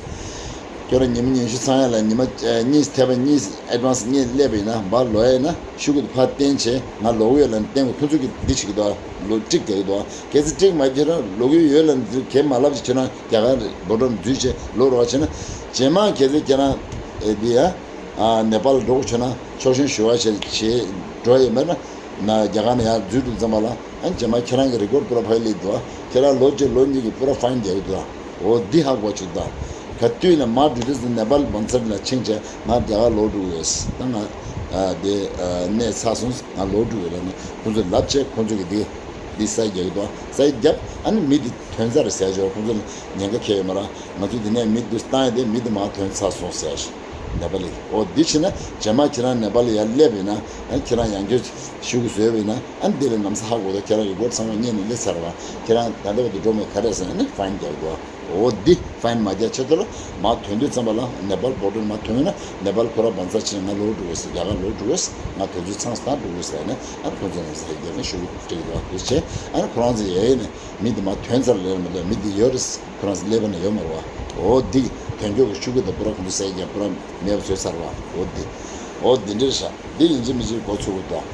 ཁྱོད་རང་ཉི་མ་ཉི་ཤུ་ཚང་ཡག་ལ་ཉི་མ་ཨ་གཉིས་ཐེ་བ་གཉིས་ཨེ་ཌི་ཝན་སི་གཉིས་སླེབས་པ་ཡིན་ན་མར་ལོག་ཡག་ཡིན་ན་ཤུ་གུ་དེ་ཕར་བསྟན་བྱས་ང་ལོག་གི་ཡོད་ལབ་ནས་བསྟན་དགོས། ཁོ་ཚོ་གིས་འདི་བྱེད་ཀྱི་འདུག་ལོ་ཀྲིག་རྒྱག་གི་འདུག་གལ་སྲིད་ཀྲིག་མ་བྱེད་ཁྱོད་རང་ལོག་གི་ཡོད་ལབ་ནས་འདི་གས་མ་ལབ་ཅིག་ཁྱོད་རང་རྒྱ་གར་བོ་ཌར་འཛུལ་བྱས་ལོག་རོགས་བྱས་ན། རྗེས་མ་གལ་སྲིད་ཁྱེད་རང་ཨེ་འདི་ཡ་ཨ་ནེ་པཱལ་འགྲོ་དགོས་བྱུང་ན་ཕྱོགས་ཞེན་ཞུ་བ་བྱས་བྱས་འགྲོ་ཡས་མེད་ན་ན་རྒྱ་གར་ནས་ཡར་འཛུལ་འགྲོ་ཙམ་པ་ལ་ཨ་རྗེས་མ་ཁྱེད་རང་གི་རི་ཀོཌ་པུ་ར་ཕ་གི་སླེབས་འདུག་ཁྱེད་རང་ལོ་གཅིག་ལོ་གཉིས་ཀྱི་པུ་ར་ཕའིན་རྒྱག་གི་འདུག་འོ་འདི་ཧ་གོ་བྱུང་ད། ག་དུས་ནས་མར་འགྲོ་དུས་ནེ་པཱལ་བང་སར་ལ་ཕྱིན་བྱས་ང་རྒྱ་གར་ལོག་འགྲོ་གི་ཡོད། ད་ང་ཨ་འདི་ཨ་གནས་ཚར་སོང་། ང་ལོག་འགྲོ་གི་ཡོད་ལབ་ནས་ཁོང་ཚོས་ལབ་བྱས་ཁོང་ཚོ་གིས་འདི་འདི་ས་རྒྱག་གི་འདུག་ས་རྒྱབ་ཨ་ནི་མི་འདི་ཐོན་ཚར་ཟེར་བྱས་ཁོང་ཚོ་ལ་ཉེན་ཁ་འཁེལ་ཡོད་མ་རེད། ང་ཚོ་འདི་ནས་མི་འདུག་བཏང་ཡ་དེ་མི་འདི་མར་ཐོན་ཚར་སོང་ཟེར་ཞིག་ནེ་པཱལ་ལི། འོ་འདི་བྱས་ན་རྗེས་མ་ཁྱེད་རང་ནེ་པཱལ་ལ་ཡར་སླེབས་ཡིན་ན་ཨ་ཁྱེད་རང་ཡང་བསྐྱར་ཤུ་གུ་བཟོས་པ་ཡིན་ན་ཨ་འདི་ལ་ལམ་སང་ཧ་གོ་ད། ཁྱེད་རང་གི་སྒོ་ཚང་མ་རྙེད་ནས་སླེབས་ཚར་བ། ཁྱེད་རང་ད་ལྟ་བར་དུ་འགྲོ་མེད་ག་རེ་ཟེར་ན་ནི་ཕའིན་རྒྱག་དགོས། འོ་འདི་ཕའིན་མ་རྒྱག་ཆེད་དུ་ལ་མར་ཐོན་དུས་ཙམ་པ་ལ་ནེ་པཱལ་བོ་ཌར་མར་ཐོན་ཡོད་ན་ནེ་པཱལ་ཁོ་རང་བང་སར་ཕྱིན་ང་ལོག་འགྲོ་དགོས་ཟེར། རྒྱ་གར་ལོག་འགྲོ་དགོས་ཟེར། ང་དུས་ཚོད་ཚང་སོང་ད་འགྲོ་དགོས་ཟེར་ནས་ཨ་ཁོང་ཚོ་ནས་ཟེར་རྒྱག་ནས་ཤུ་གུ་སྤྲད་དགོས་འདུག་བྱས། ཨ་ཁོ་རང་ཚོ་ཡ་ཡིན་ནས་མི་འདི་མར་ཐོན་ཚར་ལས་མི་འདུག་མི་འདི་ཡོད་རེད། ཁོ་རང་ཚོ་ཀླད་པ་ནས་ཡོད་མ་རེད་བ། འོ་འདི་ཐོན་སྐྱོད་ཀྱི་ཤུ་གུ་དང་པུ་ར་ཁོང་ཚོ་ཟས་རྒྱག་པུ་ར་མེད་པ་བཟོས་ཚར་བ། འོ་འདི་འོ་འདི་འདྲ་རེད་ཤག་འདི་ཡིན་གཅིག་མིན་གཅིག་འགོ་ཚུགས་དགོས་འདུག་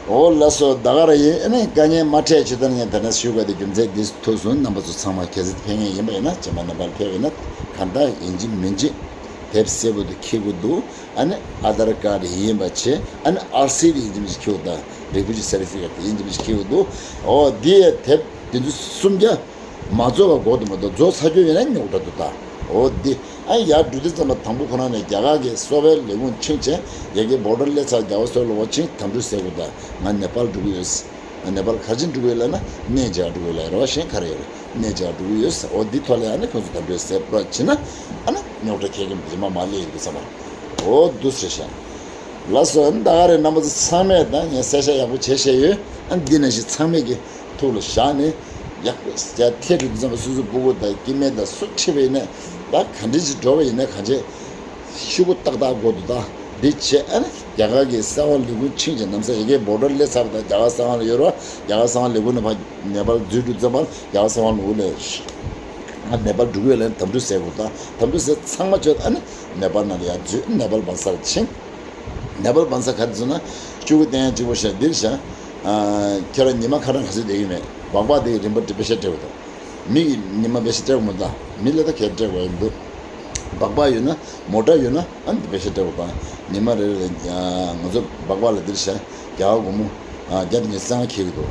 འོ་ལགས་སོ། ད་ག་རང་ཡིན། ཨ་ནི་དཀའ་ངལ་མ་འཕྲད་ཆེད་དུ་ངས་ད་ནས་ཞུ་དགོས་དེ་རྒྱུ་མཚན་འདི་ཐུག་སོང་། རྣམ་པ་ཚོ་ཚང་མ་གལ་སྲིད་ཕེབས་མཁན་ཡིན་པ་ཡིན་ན་རྗེས་མ་ནེ་པཱལ་ཕེབས་ཡིན་ན་གང་ལྟར་ཡིན་གཅིག་མིན་གཅིག་དེབ་སེར་པོ་དེ་འཁྱེར་དགོས་འདུག་ཨ་ནི་ཨ་དར་ཀར་ཡིན་པ་བྱས། ཨ་ནི་ཨར་སི་དེ་ཡིན་གཅིག་མིན་གཅིག་འཁྱེར་དགོས་འདུག་རི་ཕུ་ཇི་སར་ཊི་ཕི་ཀེཊ་དེ་ཡིན་གཅིག་མིན་གཅིག་འཁྱེར་དགོས་འདུག་འོ་འདི་ཡ་དེབ་དེ་ཚོ་གསུམ་ཀ་མ་རྫོགས་པ་འགོར་དུ་མ་འདུག་རྫོགས་ཚར་རྒྱུ་ཡིན་ན་རྙོག་དྲ་འདུག་ད། འོ་འདི། ཨ་ཡར་འགྲོ་དུས་ཙམ་པ་དང་པོ་ཁོ་རང་ནས་རྒྱ་གར་གྱི་གསོ་བའི་ལས་ཁུངས་ཕྱིན་བྱས་ཡ་གི་བོར་ཌར་སླེབས་ཚར། རྒྱ་གར་གསོ་བའི་ལས་ཁུངས་ཕྱིན། དམ་ཕྲུག་ཟེར་དགོས་ད། ང་ནེ་པཱལ་འགྲོ་གི་ཡོད། ནེ་པཱལ་ག་རེ་བྱེད་འགྲོ་གི་ཡོད་ལབ་ན་གནས་མཇལ་འགྲོ་གི་ཡོད་ལབ་རེད་བ། གཞན་ག་རེ་ཡོད་རེད། གནས་མཇལ་འགྲོ་གི་ཡོད་ཟེར། འོ་འདི་ཐོག་ལ་ཨ་ནི་ཁོང་ཚོ་དམ་ཕྲུག་ཟེར་པ་བྱས་ན་ཨ་ནི་རྙོག་དྲ་ཁེལ་གི་མི་རྗེས་མ་མ་སླེབས་ཡོད་དུས་ཙམ་པ། འོ་འདུག་ཟེར་ཤག་ལགས་སོ། ཨ་ནི་ད་ག་རེ་རྣམ་པ་ཚོ་ཚང་མས་ད་ངས་གསལ་བཤད་ཡག་པོ་བྱས་བཞག་ཡོད། ཨ་ནི་འདི་ནང་བཞིན་ཚང་མས་ཀྱི་ཐུགས་ལ་བཞག་ནས་ཡག་པོ་ཡར་ཐད་དུ་འཛོམས་པ་སོ་སོའི་སྤུ་གུ་དང་སྐྱེ་དམན་དང་སུ་ཁྲིད་པ་ཡིན་ནའི་ད་ག་འདྲ་ཞིག་འགྲོ་བ་ཡིན་ནའི་གང་བྱེད་ཤོག་གུ་ཏག་ཏག་དགོས་འདུག་ད་འདི་བྱས་ཨ་ནི་རྒྱ་གར་གྱི་གསང་བ་ལས་ཁུངས་ཕྱིན་བྱས་གནམ་ས་ཡ་གི་བོར་ཌར་སླེབས་ཚར་བ་དང་རྒྱ་གར་གསང་བ་ལ་ཡོད་རོགས། རྒྱ་གར་གསང་བ་ལས་ཁུངས་ནས་ཕར་ནེ་པཱལ་འཛུལ་འགྲོ་ཙམ་པར་རྒྱ་གར་གསང་བ་ལས་ཁུངས་ནས་ང་ནེ་པཱལ་འགྲོ་གི་ཡོད་ལབ་ནས་དམ་ཕྲུག་ཟེར་དགོས་ད། དམ་ཕྲུག་ཟེར་ཚང་མ་བྱས་ཨ་ནི་ནེ་པཱལ་ནང་ལ་ཡར་འཛུལ། ནེ་པཱལ་བང་སར་ཕྱིན། ནེ་པཱལ་བང་སར་ག་རེ་བཟོས་ན་ཤོག་གུ་སྟོན་ཡག་གཅིག་པོ་ཤག་འདིར་ཤག་ཨ། ཁྱེད་རང་ཉི་མ་ཁ་གྲངས་ག་ཚོད་བསྡད་ཀྱི་མེད། སྦག་སྦག་དེ་རིན་པ་དཔེ་ཤ་སྤྲད་དགོས་འདུག་མི་གི་ཉི་མ་དཔེ་ཤ་སྤྲད་དགོས་མི་འདུག་མི་ལ་ད་གས་སྤྲད་དགོས་ཡོད་འདུག་སྦག་སྦག་ཡོད་ན་མོ་ཊ་ཡོད་ན་ཨ་ནི་དཔེ་ཤ་སྤྲད་དགོས་པ། ཉི་མ་རེ་རེ་ལ་ང་ཚོ་སྦག་སྦག་ལ་འདིར་ཤག་རྒྱ་གར་སྒོར་མོ་ཨ་བརྒྱ་དང་ཉི་ཤུ་རྩ་ལྔ་ཁེལ་གྱི་འདུག་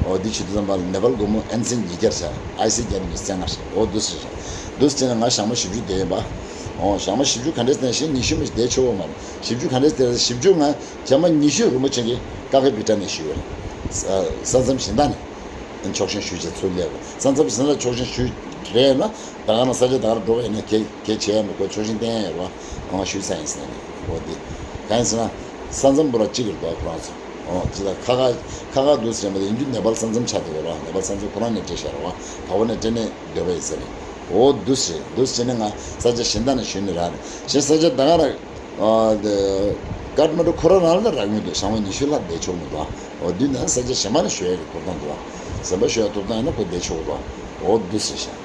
འོ་འདི་བྱེད་དུས་ཙམ་པ་ལ་ནེ་པཱལ་སྒོར་མོ་ཨན་སན་ཉིས་བརྒྱ་ཤག་ཨའི་སི་བརྒྱ་དང་ཉི་ཤུ་རྩ་ལྔ་ཤག་འོ་འདུག་ཟེར་ཤག་འདུག་ཟེར་ན་ང་ཞག་མ་བཞི་བཅུ་བསྡད་ཡིན་པ། འོ་ཞག་མ་བཞི་བཅུ་ག་འདྲས་བསྡད་ཤེས། ཉི་ཤུ་མ་བསྡད་ཆོག་གི་མ་རེད། བཞི་བཅུ་ག་འདྲས་བསྡད། བཞི་བཅུ་ང་རྗེས་མ་ཉི་ཤུ་རིན་པོ་ཆེ་གིས་ཀ་ཁེ་པི་ཊལ་ནས་ཞུས་པ་རེད། ས་མཚམས་གཞན་དག་ནས་ཆོག་མཆན་ཞུས་བྱས་ཚུར་སླེབས་པ། ས་མཚམས་གཞན་དག་ཆོག་མཆན་ཞུས་རེད་ན་ད་ག་ན་ས་ཆ་ད་ག་ར་འགྲོ་བ་ཡིན་ན་གལ་གལ་ཆེ་ཡ་མི་དགོས། ཆོག་མཆན་བསྟན་ཡ་ཡོད་རེད་བ། ཁོང་ཞུས་ཚར་ཡིན་ཟེར་ནས། འོ་དེ་གང་ཡིན་ཟེར་ན་ས་མཚམས་པོ་ར་གཅིག་རེད་འདུག་ཁོ་རང་ཚོ། འོ་ཅི་ད་ཁ་ཁ་ཁ་ཁ་འདུག་ཟེར་མ་གཏོགས་ཡིན་རྒྱུ་ནེ་པཱལ་ས་མཚམས་ཆགས་འདུག་ར། ནེ་པཱལ་ས་མཚམས་ཁོ་རང་ནས་སྤྲད་བཞག་རེད་བ། ད་བོ་ནས་སྤྲད་ནས་སྡོད་པ་ཡིན་ཟེར་ནས། འོ་འདུག་ཟེར་འདུག་ཟེར་ནས་ང་ས་ཆ་གཞན་དག་ནས་ཞུས་ནས་རག་ནས་གཞན་ས་ཆ་ད་ག་ར། ཨ་དེ་ཀ་ཐ་མན་ཌུ་ཁོ་རང་རང་ལ་རག་མི་འདུག་ཞག་མ་ཉི་ཤུ་ལྷག་བསྡད་ཆོག་མི་འདུག་འོ་དུས་ན་ས་ཆ་གཞན་མ་ནས་ཞུ་ཡ་གི་ཐོབ་ཐང་འདུག་གཟན་པ་ཞུ་ཡ་ཐོབ་ཐང་ཡོད་ན་ཁོ་བསྡད་ཆོག་གི་འདུག་འོ་འདུག་ཟེར་ཤག་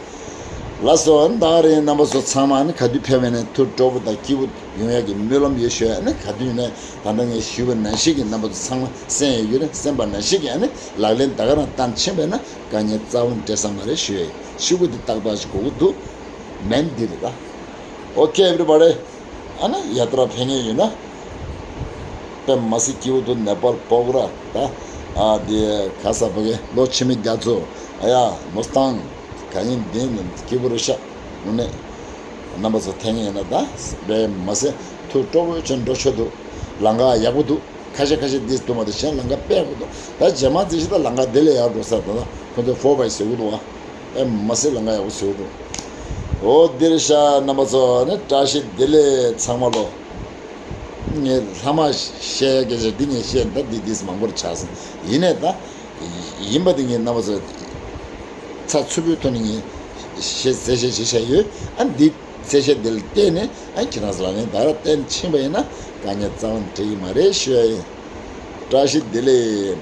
ལགས་སོ། ཨ་ནི་ད་ག་རེ་རྣམ་པ་ཚོ་ཚང་མ་ཨ་ནི་ག་དུས་ཕེབས་པ་ཡིན་ན་ཐུགས་སྤྲོ་པོ་དང་སྐྱིད་པོ་ཡོང་ཡ་གི་སྨོན་ལམ་ཡོད་ཞུ་ཡ། ཨ་ནི་ག་དུས་ཡིན་ན་ད་ལྟ་ངས་ཞུས་པ་ནང་བཞིན་གྱི་རྣམ་པ་ཚོ་ཚང་མ་གསན་ཡ་ཡོད་ན་གསན་པ་ནང་བཞིན་གྱི་ཨ་ནི་ལག་ལེན་ད་ག་རང་བསྟར་ཕྱིན་པ་ཡིན་ན་དཀའ་ངལ་རྩ་བ་ནས་འཕྲད་ས་མ་རེད་ཞུ་ཡ་ཡིན། ཤོག་གུ་འདི་ཏག་ཏག་ཞིག་དགོས་ཀྱི་འདུག་མེན་འདི་རེད་ད། Okay everybody. ཨ་ནི་ཡ་ཏྲ་ཕེབས་མཁན་ཡོད་ན་དཔེ་མ་སྲིད་སྐྱིད་པོ་འདུག་ནེ་པཱལ་པོག་ར་ད། ཨ་དེ་ག་ས་བ་གི་ལོ་ཕྱི་མའི་རྒྱ་མཚོ། ཨ་ཡ་མོ་སི་ཏང་ག་ཡིན་དེ་ནི་སྐྱིད་པོ་རེད་ཤག་དངོས་གནས་རྣམ་པ་ཚོ་ཐེངས་ཡིན་ན་ད་དཔེ་མ་སྲིད་ཐུགས་སྤྲོ་པོ་བྱས་འགྲོ་ཆོག་འདུག་ལམ་ཁ་ཡག་པོ་འདུག་ཁ་ཤས་ཁ་ཤས་འདི་འདུག་མ་གཏོགས་གཞན་ལམ་ཁ་དཔེ་ཡག་པོ་འདུག་ད་རྗེས་མ་འཛིན་ཤེས་ད་ལམ་ཁ་དེ་ལས་ཡག་འགྲོ་ས་ད་ད་ཁོ་ཚོ་ཕོར་བྷའི་བཟོ་གི་འདུག་བ། ཨེ་མ་སེ་ལ་ང་ཡག་པོ་ཟེར་འདུག་འོ་འདིར་ཤ་རྣམ་པ་ཚོ་ནི་བཀྲ་ཤིས་བདེ་ལེགས་ཚང་མ་ལོ། ངས་ལྷ་མ་བཤད་ཡ་སྐད་ཆ་འདི་ངས་བཤད་ད་འདི་འདིས་མང་པོར་ཆགས་སོང་། ཡིན་ནས་ད་ཡིན་པ་འདི་ངས་རྣམ་པ་ཚོ་ཚ་ཚུད་པོའི་ཐོག་ནས་ངས་བཤད་གསལ་བཤད་བྱེད་བྱ་ཡོད། ཨ་འདི་གསལ་བཤད་འདི་ལ་བལྟས་ནས་ཨ་ཁྱེད་རང་ཚོ་ལ་ནི་ད་ར་བསྟན་ཕྱིན་པ་ཡིན་ན་དཀའ་ངལ་རྩ་བ་ནས་འཕྲད་ཀྱི་མ་རེད་ཞུ་ཡ་ཡིན། བཀྲ་ཤིས་བདེ་ལེགས།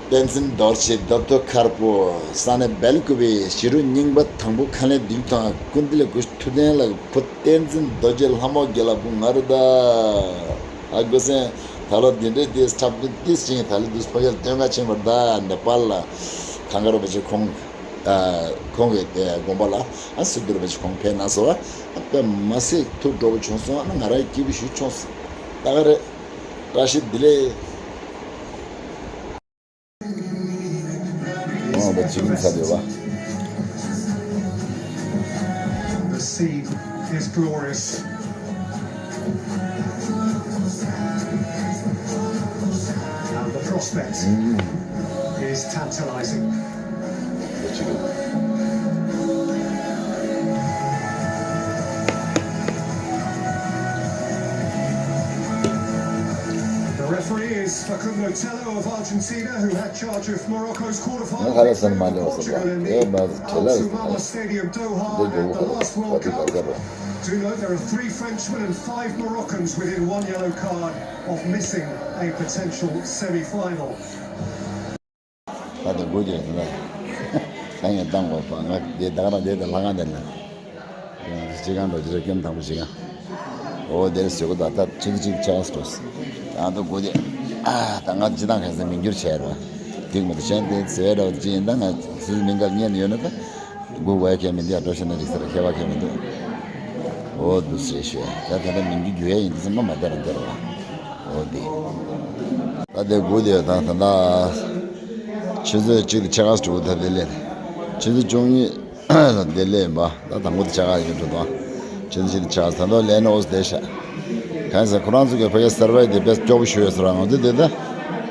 བསྟན་འཛིན་རྡོ་རྗེ་རྡོ་ཐོ་མཁར་པོ་ས་གནས་སྦེལ་ཀོབ་པའི་ཞི་རུ་རྙིང་པ་དང་པོ་ཁ་ལན་བདུན་ཐང་ཀུན་འདུལ་གུ་ཐུབ་བསྟན་ལ་བུ་བསྟན་འཛིན་རྡོ་རྗེ་ལྷ་མོ་རྒྱལ་ལ་བུ་ང་རུ་ད། ཨ་དགོས་སེང་ད་ལོ་འདི་འདྲའི་ཏིས་འཁྲབ་སྟོན་ཏིས་ཅིང་ད་ལོ་འདིས་ཕོ་ཡལ་སྟོན་ཁ་ཆེན་པར་ད་ནེ་པཱལ་ལ་གངས་དཀར་པོ་ཆེ་ཁོང་ཁོང་གི་དགོན་པ་ལ་ཨ་སི་དུར་པོ་ཆེ་ཁོང་ཕེབས་གནང་སོང་། ཨ་དཔེ་མ་སྲིད་ཐུགས་སྤྲོ་པོ་བྱུང་སོང་། ཨ་ང་རང་སྐྱིད་པོ་ཞིག་བྱུང་སོང་། ད་ག་རེད། བཀྲ་ཤིས་བདེ་ལེགས། འོ་ད་ཅི་གིན་ཚ་དེ་བ། The scene is glorious. And the prospect is tantalizing. The referee is Facundo Tello of Argentina, who had charge of Morocco's quarter-final victory over Portugal in the Al Thumama Stadium, Doha, at the last World Cup. Do note there are three Frenchmen and five Moroccans within one yellow card of missing a potential semi-final. ད་དེ་དགོས་ཀྱི་ཡིན་ན། ད་ངས་བཏང་དགོས་པ། ང་དེ་ད་ག་རང་དེ་དང་ལྷ་ཁང་དེ་ན། སྤྱི་ཁང་འགྲོ་རྒྱུ་རེད། སྐྱོན་དང་པོ་སྤྱི་ཁང་། འོ་དེར་བཟོས་གོ་ད་ད་ཆུ་ཚོད་གཅིག་ཆགས་སུ་འགྲོ། ད་ད་དགོས་དེ། ཨ་ད་ང་སྤྱི་བཏང་ག་ས་མིང་བསྒྱུར་བྱས་རོགས། འགྲིག་མི་འདུག་གཞན་དེ་ཟེར་རོགས་ཅི་ཡིན་ད་ང་སུའི་མིང་ག་ཉན་ཡོད་ན་ད། དགོས་བ་ཁྱད་མི་འདུག་ཡ་འགྲོ་ཤེས་ན་འགྲིག་ས་རེད། ཁྱད་པར་ཁྱད་མི་འདུག་འོ་འདུག་ཟེར་ཞུ། ད་ད་ད་མིང་རྒྱུ་རྒྱུ་ཡ་ཡིན་དུས་ཙམ་པ་མ་བདེ་ར་བདེ་ར་བ། འོ་འདི། ད་དེ་དགུ་དེ་ད་ད་ད། ཆུ་ཚོད་གཅིག་དང་ཕྱེད་ཀ་དྲུག་ད་དེ་ལས། ཆུ་ཚོད་བཅུ་གཉིས། བདེ་ལེགས་ཡིན་པ། ད་དང་པོ་དེ་ཆ་ག་ཡིན་འགྲོ་དང་། ཆེན་ཆེན་ཆ་ག་ད་དོ་ལེན་འོས་བསྡད་ཤག་གང་ཟེར་ཁོ་རང་ཚོ་གི་ཕ་གི་སར་བར་དེ་དཔེ་སྐྱོ་པོ་ཞུ་ཡོད་ས་ར། ང་ཚོ་དེ་ད་